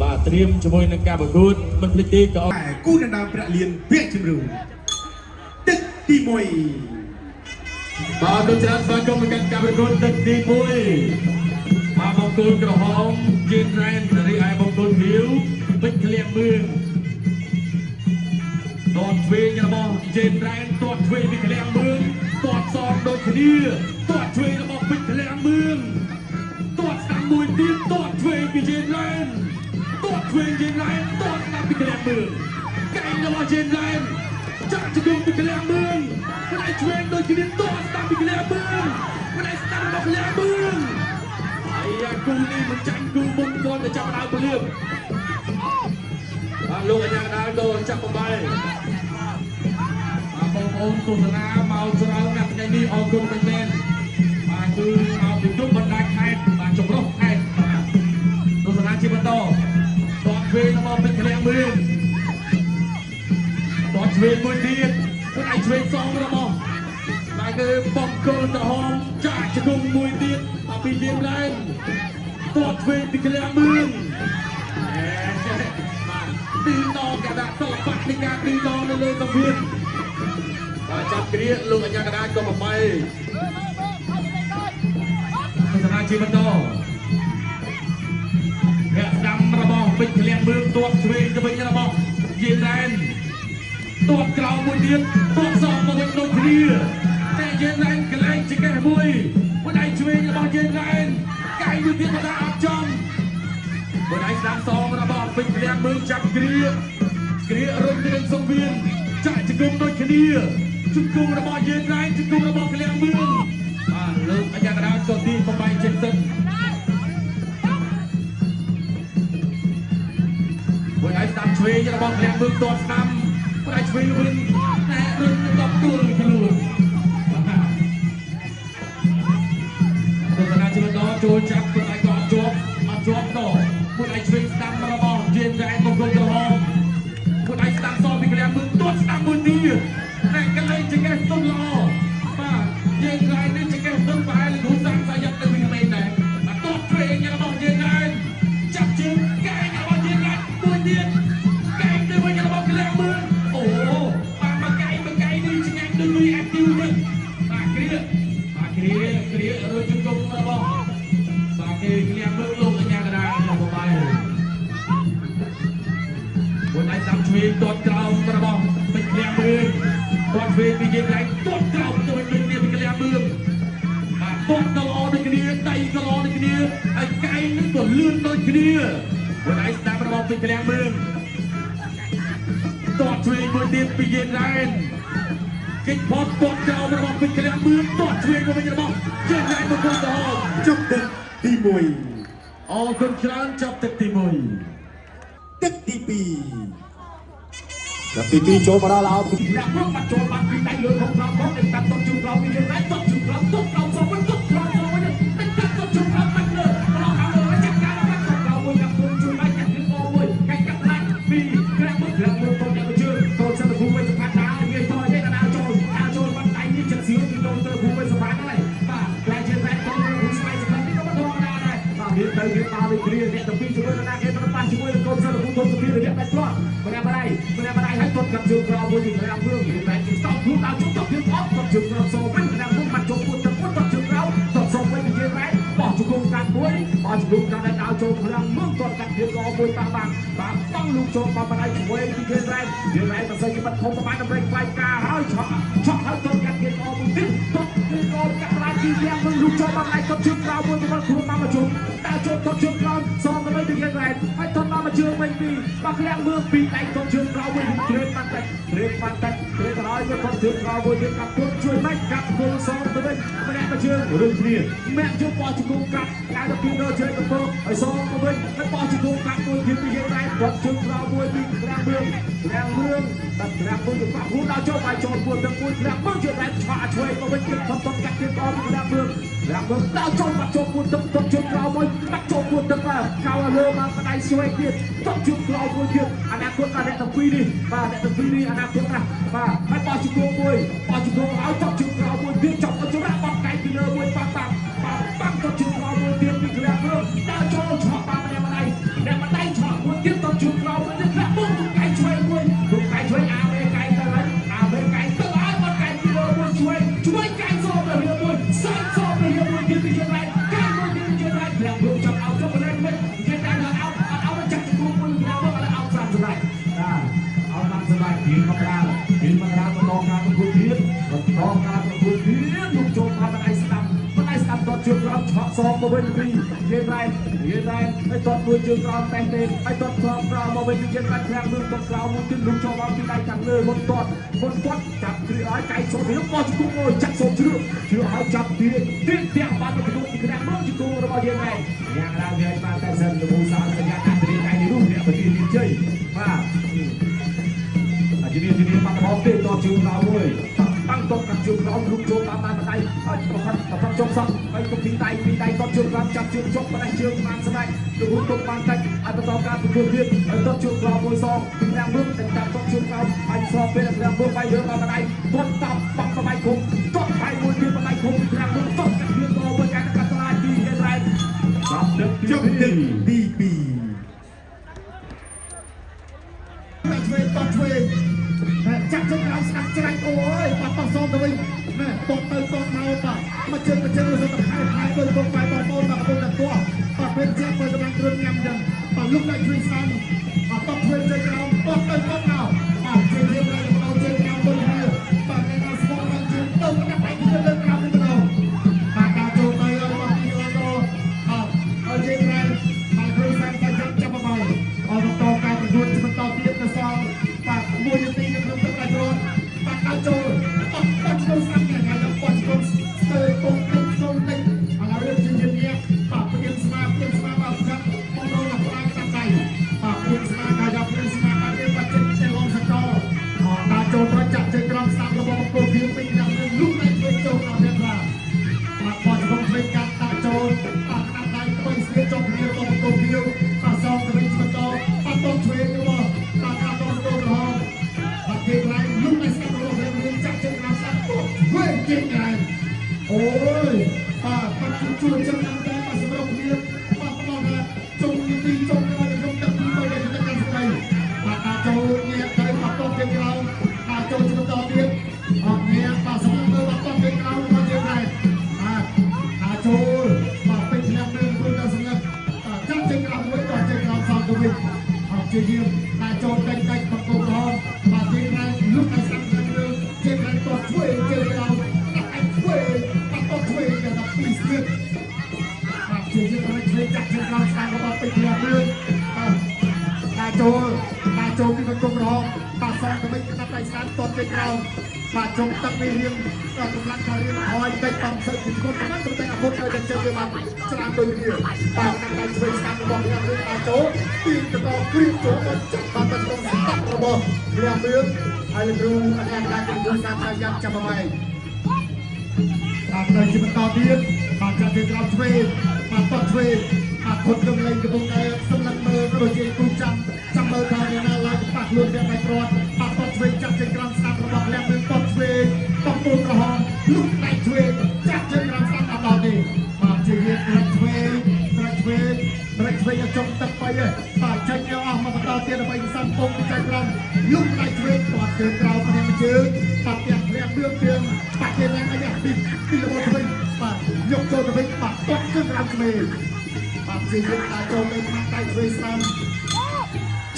បាទត្រៀមជាមួយនឹងការប្រកួតមិនភ្លេចទេក៏ តែគូដណ្ដើមប្រាក់លានវគ្គជំរឿទឹកទី1 បាទអរគុណច្រើនស្វាគមន៍មកកាន់ការប្រកួតទឹកទី1បាទបង្គោលក្រហមយេនរ៉ែនរីឯបង្គោលខៀវពេជ្រឃ្លៀងមឿងតតទ្វេងរបស់យេនរ៉ែនតតទ្វេងពីឃ្លៀងមឿងតតសងដូចគ្នាតតទ្វេងរបស់ពេជ្រឃ្លៀងមឿងតតស្ដាំមួយទៀតតតទ្វេងពីយេនរ៉ែនតតទ្វេងយេនរ៉ែនតតស្ដាំពីឃ្លៀងមឿងកែងរបស់យេនរ៉ែនចាក់ជង្គង់ពីឃ្លៀងមឿងផ្នែកឆ្វេងដូចគ្នាតតស្ដាំពីឃ្លៀងមឿងផ្នែកស្ដាំរបស់ឃ្លៀងមឿង អាយ៉ាគូនេះមិនចាញ់គូមុនគាត់ទៅចាប់ដើមពលៀបបាទលោកអញ្ញាកដាលក៏ចាប់បំបីបាទបងប្អូនទស្សនាមកច្រើនណាស់ថ្ងៃនេះអរគុណមែនទែនបាទគឺមកពីគ្រប់បណ្ដាខេត្តបាទចម្រុះខេត្តបាទទស្សនាជាបន្តតតទ្វេរបស់ពេជ្រឃ្លាំងមឿងតតទ្វេមួយទៀតខ្លួនឯងទ្វេសងរបស់ បាទគឺបង្គោលក្រហមចាក់ជង្គង់មួយទៀតមកពីយៀមឡែនទាត់ទ្វេពីក្លាំងមឿងអេបាទទីដងកដាសិល្បៈនៃការទីដងនៅលើសង្វៀនបាទចាប់គ្រាលោកអញ្ញាកដាក៏បំបីទស្សនាជាបន្តអ្នកស្ដាំរបស់ពេជ្រក្លាំងមឿងទាត់ឆ្វេងទៅវិញរបស់យៀមឡែន ទាត់ក្រោមមួយទៀតទាត់សងមកវិញដូចគ្នាតែយើងឡែនកលែងចង្កេះមួយមួយដៃឆ្វេងរបស់យើងឡែនកែងមួយទៀតមកដល់អត់ចំមួយដៃស្ដាំសងរបស់ពេញភ្លាំងមើលចាប់គ្រាគ្រារុញទៅនឹងសង្វៀនចាក់ជង្គង់ដូចគ្នាជង្គង់របស់យើងឡែនជង្គង់របស់ភ្លាំងមើលបាទលោកអាចារ្យកណ្ដាលក៏ទីបំបីចិត្តសិនមួយដៃស្ដាំឆ្វេងរបស់ភ្លាំងមើលទាត់ស្ដាំមួយដៃឆ្វេងវិញតែរុញទៅដល់ទួលខ្លួនបាទ ទស្សនាជាបន្តចូលចាប់ប៉ុន្តែក៏អត់ជាប់អត់ជាប់តមួយដៃឆ្វេងស្ដាំរបស់ជេនរ៉ែនបង្គោលក្រហមមួយដៃស្ដាំសងពីក្រាមមើលទាត់ស្ដាំមួយទៀតតែកន្លែងចង្កេះទុនល្អបាទ active ចឹងបាទគ្រាបាទគ្រាគ្រារត់ជង្គង់របស់បាទគេក្លៀងមើលលោកអញ្ញាកដារបស់បាយមួយដៃតាមឆ្វេងទាត់ក្រោមរបស់ពេជ្រក្លៀងមើលទាត់ឆ្វេងពីយើងឡើងទាត់ក្រោមទៅវិញដូចគ្នាពីក្លៀងមើលបាទទាត់ក៏ល្អដូចគ្នាដៃក៏ល្អដូចគ្នាហើយកែងនឹងក៏លឿនដូចគ្នាមួយដៃស្ដាំរបស់ពេជ្រក្លៀងមើលទាត់ឆ្វេងមួយទៀតពីយើងឡើង គេផតទាត់ចោលរបស់ពេជ្រក្លៀងមឿនទាត់ឆ្វេងមកវិញរបស់ជើងណៃមកគុណក្រហម ចុះទឹកទី1 អរគុណច្រើនចាប់ទឹកទី1 ទឹកទី ដល់ទី2ចូលមកដល់ល្អអ្នកព្រមបាត់ចូលបាត់ពីដៃលើของក្រោមមកតែតាត់តជុំក្រោមពីយើងដែរតជុំក្រោមតក្រោមសងវិញតក្រោមសងវិញតែតាត់តជុំក្រោមបាត់លើប្រឡងខាងលើចាក់ការបាត់ក្រោមមួយកាប់គុំជួយបាច់កាត់ពីមួយកែកាត់ឡាច់ពីក្រាំមួយក្រាំមួយតយកជើងតសិនភូមិសផាដាងាយតយដាចូលដាចូលបាត់ដៃនេះចិត្តសៀវពីតទៅភូមិសផាដែរបាទក្លាយជារ៉ែតទៅភូមិស្មៃសផានេះក៏មិនធម្មតាដែរបាទមានទៅមានមកដូចគ្នាអ្នកទាំងពីរជាមួយនឹងណាគេទៅប៉ះជាមួយនឹងកូនសិលភូមិធំសុភារយៈបែបធ្លាប់ម្នាក់ម្ដាយម្នាក់ម្ដាយហើយទាត់កាត់ជើងក្រោមមួយពីក្រាំរឿងមានតែគេស្តោខ្លួនដល់ជុំទៅទៀតអត់ទាត់ជើងក្រោមសវិញក្រាំរឿងបាត់ជុំពួតទៅពួតទាត់ជើងក្រោមទាត់សវិញពីយើងរ៉ែបោះជង្គង់កាត់មួយបោះជង្គង់កាត់ដល់ចូលក្រាំរឿងទាត់កាត់ទៀតល្អមួយប៉ះបាំងបាំងប៉ងលូកចូលបាំងម្ដាយឆ្វេងពីយើងរ៉ែយើងរ៉ែមិនសូវជាបាត់ធំប្រហែលដើម្បីខ្វាយការហើយឆក់ឆក់ហើយទាត់កាត់ទៀតល្អមួយទៀតទាត់ទៀតល្អកាត់ម្ដាយពីក្រាំរឿងលូកចូលបាំងម្ដាយទាត់ជើងក្រោមមួយមកខ្លួនមកជុំដើរចូលទាត់ជើងក្រោមសងទៅវិញពីយើងរ៉ែហើយទាត់មកជើងវិញពីបាក់ក្រាំងមើលពីដៃទាត់ជើងក្រោមវិញត្រេនបានតែត្រេនបានតែត្រេនដល់យកទាត់ជើងក្រោមមួយទៀតកាប់គុំជួយមិនកាប់គុំសងទៅវិញម្នាក់មកជើងរឿងគ្នាម្នាក់ជើងបោះជង្គង់កាត់កៅទៅពីដល់ជើងទៅហើយសងទៅវិញហើយបោះជង្គង់កាត់មួយទៀតពីយើងរ៉ែទាត់ជើងក្រោមមួយពីក្រាំងមើលក្រាំងមើលបាត់ក្រាំងមើលទៅបាក់ហ៊ូដល់ចូលបាយចូលពួនទៅមួយក្រាំងមើលជើងរ៉ែឆាឆ្វេងមកវិញទៀតថប់ថប់កាត់ទៀតអមក្រាំងមើលក្រាំងមើលដល់ចូលបាត់ចូលពួនទឹកទឹកជើងក្រោមមួយបាត់ចូលពួនទឹកបាទកៅលើមកបដៃឆ្វេងទៀតទឹកជើងក្រោមមួយទៀតអនាគតអ្នកទាំងពីរនេះបាទអ្នកទាំងពីរនេះអនាគតណាស់បាទហើយបោះជង្គង់មួយបោះជង្គង់ឲ្យទឹកជើងក្រោមមួយទៀតចាប់ឲ្យច្រាក់បោះកែពីលើមួយបាំងបាំងបាំងបាំងទឹកជើងក្រោមមួយទៀតពីក្រាំងមើលដល់ចូលឆក់បាំងម្នាក់ម្ដាយម្នាក់ម្ដាយឆក់មួយទៀតទឹកជើងក្រោមមួយទៀតក្រាំងមើលកែឆ្វេងមួយកែឆ្វេងអាមេកែទៅហើយអាមេកែទៅហើយបោះកែពីលើមួយឆ្វេងឆ្វេងកែសទៅរៀបមួយសែនសទៅរៀបមួយទៀតពីជើងរ៉ៃកែមួយទៀតពីជើងរ៉ៃក្រាំងមើលចាប់អោចុះម្នាក់វិញគេតែអត់អោអត់អោចាក់ជង្គង់មួយក្រាំងមើលអោស្រាប់សម្រាប់បាទអោបានសម្រាប់ពីមកដាពីមកដាបន្តការប្រកួតទៀតបន្តការប្រកួតទៀតលោកចូលមកបណ្ដៃស្ដាំបណ្ដៃស្ដាំតតជើងក្រោមឆក់សងមកវិញពីយើងរ៉ៃយើងរ៉ៃហើយតតមួយជើងក្រោមតេះទេហើយតតក្រោមក្រោមមកវិញពីយើងរ៉ៃក្រាំងមើលតតក្រោមមួយទៀតលោកចូលមកពីដៃខាងលើមុនតតមុនតតចាប់គ្រាឲ្យកែសូមរៀបបោះជង្គង់មួយចាក់សូមជ្រឿជ្រឿឲ្យចាប់ទៀតទៀតផ្ទះបានទៅក្នុងពីក្រាំងមើលជង្គង់របស់យើងរ៉ៃយ៉ាងណាវាឲ្យបានតែសិនលូសាសញ្ញាដាក់ទីកែនេះនោះអ្នកប្រទីមានជ័យបាទអាជំនាញជំនាញបាត់បងទេតជើងក្រោមមួយតាំងតកាត់ជើងក្រោមលុកចូលតាមតាមដៃហើយប្រផាត់ប្រផាត់ចុកសក់ហើយទុកពីដៃពីដៃតជើងក្រោមចាប់ជើងចុកម្ដេះជើងបានស្ដាច់លោកហ៊ុនទុកបានតិចហើយបន្តការប្រកួតទៀតហើយតជើងក្រោមមួយសងពីខាងមើលតែតាមតជើងក្រោមហើយសងពេលខាងមើលបាយលើតាមដៃតតាមបាក់បៃគុំតថៃមួយទៀតបៃគុំពីខាងមើលតកាត់ទៀតតមួយកាត់កាត់ត្លាយពីហេរ៉ៃចាប់ទឹក 2ចុះទឹកទី2 តែឆ្វេងតឆ្វេងតែចាក់ជើងក្រោមស្ដាប់ច្រាញ់អូយបាត់ប៉ះសងទៅវិញណែតទៅតមកបាទមកជើងមកជើងទៅខែខែដូចបងបាយបងប្អូនបាទកំពុងតែទាស់បាទពេលជាពេលកម្លាំងគ្រឿងញ៉ាំចឹងបាទលោកដាក់ឆ្វេងស្ដាំបាទតឆ្វេងជើងក្រោមតទៅតមកបាទជើងរៀបឡើងដល់ជើងក្រោមដូចគ្នាបាទអ្នកណាស្គាល់ឡើងជើងទៅកាត់ដៃគ្នាលើក្រោមនេះម្ដងបាទការចូលទៅរបស់ទីឡានបាទឲ្យជើងក្រៅបាទគ្រឿងសាំសាច់ចាប់បបាយអបន្តការប្រកួតបន្តទៀតនៅសល់បាទ1នាទីនៅក្នុងទឹកដៃរត់បាទដល់ចូលបោះបោះឆ្លងស្ដាំថ្ងៃដល់បោះឆ្លងស្ទើរពុកតិចឆ្លងតិចឥឡូវរឿងជាជានេះបាទព្រៀងស្មាព្រៀងស្មាបាទកាត់បងរងដល់ផ្ដាច់កាត់ដៃបាទព្រៀងស្មាកាយព្រៀងស្មាបាទនេះបាទចិត្តទៅឡងសកលអដល់ចូលប្រចាក់ជើងក្រោមស្ដាំរបស់បង្គោលភៀងពេញយ៉ាងលុះដៃធ្វើចូលដល់អ្នកបាទបាទបោះឆ្លងឆ្វេងកាត់ដាក់ចូលបាទកាត់ដៃបីស្លៀកចុះគ្នារបស់បង្គោលភៀងបាទសងទៅវិញបន្តបាទតឆ្វេងរបស់បាទកាត់តបង្គោលក្រហមបាទគេកន្លែងលុះដៃស្ដាំរបស់ភៀងចាក់ជើងក្រោមស្ដាំធ្វើជើងកន្លែងអូយបាទបាត់ជួលចឹងតាមតែបាទសម្រាប់គ្នាបាទផ្ដល់ថាចុងនាទីចុងក្រោយក្នុងទឹកទី3ដែលទឹកកាន់ស្ដីបាទដាក់ចូលញាក់ទៅបាទតជើងក្រោមបាទចូលជាបន្តទៀតអត់ញាក់បាទ ចូលបាទចូលពីបង្គំរងបាទសងទៅវិញក្តាប់ដៃស្ដាំតទៅក្រោមបាទចុងទឹកនេះរៀងកម្លាំងថារៀងថយតិចបំសឹកពីគុណប៉ុន្តែតែអាវុធនៅតែជើងវាបានច្រើនដូចគ្នាបាទក្តាប់ដៃឆ្វេងស្ដាំរបស់លៀងរឿងបាទចូលទីកតគ្រៀបចូលមកចាប់បាទទៅក្នុងស្តាប់របស់លៀងរឿងហើយលោកគ្រូអញ្ញាកដាគ្រូសាស្ត្រយ៉ាប់ចាំបែក បាទទៅជាបន្តទៀតបាទចាត់ជើងក្រោមឆ្វេងបាទតត់ឆ្វេងបាទផុតនឹងលេងកំពុងតែសម្លឹងមើលក៏ដូចជាគូចាំចាំមើលថាអ្នកណាឡើងប៉ះខ្លួនអ្នកដៃព្រាត់បាទតត់ឆ្វេងចាត់ជើងក្រោមស្ដាប់របស់លះមើលតត់ឆ្វេងតបពូលក្រហមលុកដៃឆ្វេងចាត់ជើងក្រោមស្ដាប់ដល់នេះបាទជារៀបរឹកឆ្វេងរឹកឆ្វេងរឹកឆ្វេងឲ្យចុងទឹកไปឯងបាទចេញយកអស់មកបន្តទៀតដើម្បីសំពងពីចៃក្រមលុកដៃឆ្វេងតត់ជើងក្រោមម្នាក់មួយជើងបាទផ្ទះធ្លាក់ឿងទៀងបាទគេឡើងអាយ៉ាពីពីរបត់ទៅវិញបាទយកចូលទៅវិញបាទតត់ជើងក្រោមឆ្វេងបាទជារៀបដាក់ចូលទៅខាងដៃឆ្វេងស្ដាំ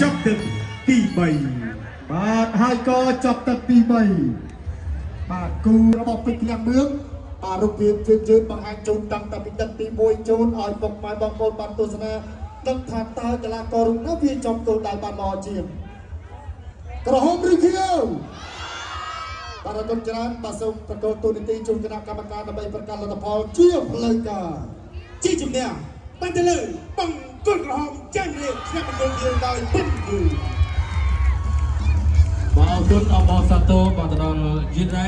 ចប់ទឹកទី3 បាទហើយក៏ចប់ទឹកទី3បាទគូរបស់ពេជ្រឃ្លាំងមឿងបាទរូបភាពជឿនជឿនបង្ហាញជូនតាំងតែពីទឹកទី1ជូនឲ្យពុកម៉ែបងប្អូនបានទស្សនាដឹងថាតើកីឡាកររូបណាវាចំគោលដៅបានល្អជាងក្រហមឬខៀវបាទអរគុណច្រើនបាទសូមប្រកល់ទូនីតិជូនគណៈកម្មការដើម្បីប្រកាសលទ្ធផលជាផ្លូវការ ជាជំនះបានទៅលើបង្គោលក្រហមចាញ់រៀបឆ្នាំបង្គោលខៀវដោយពិនគូ បាទអរគុណអបអរសាទរបាទទៅដល់យិនរ៉ែន។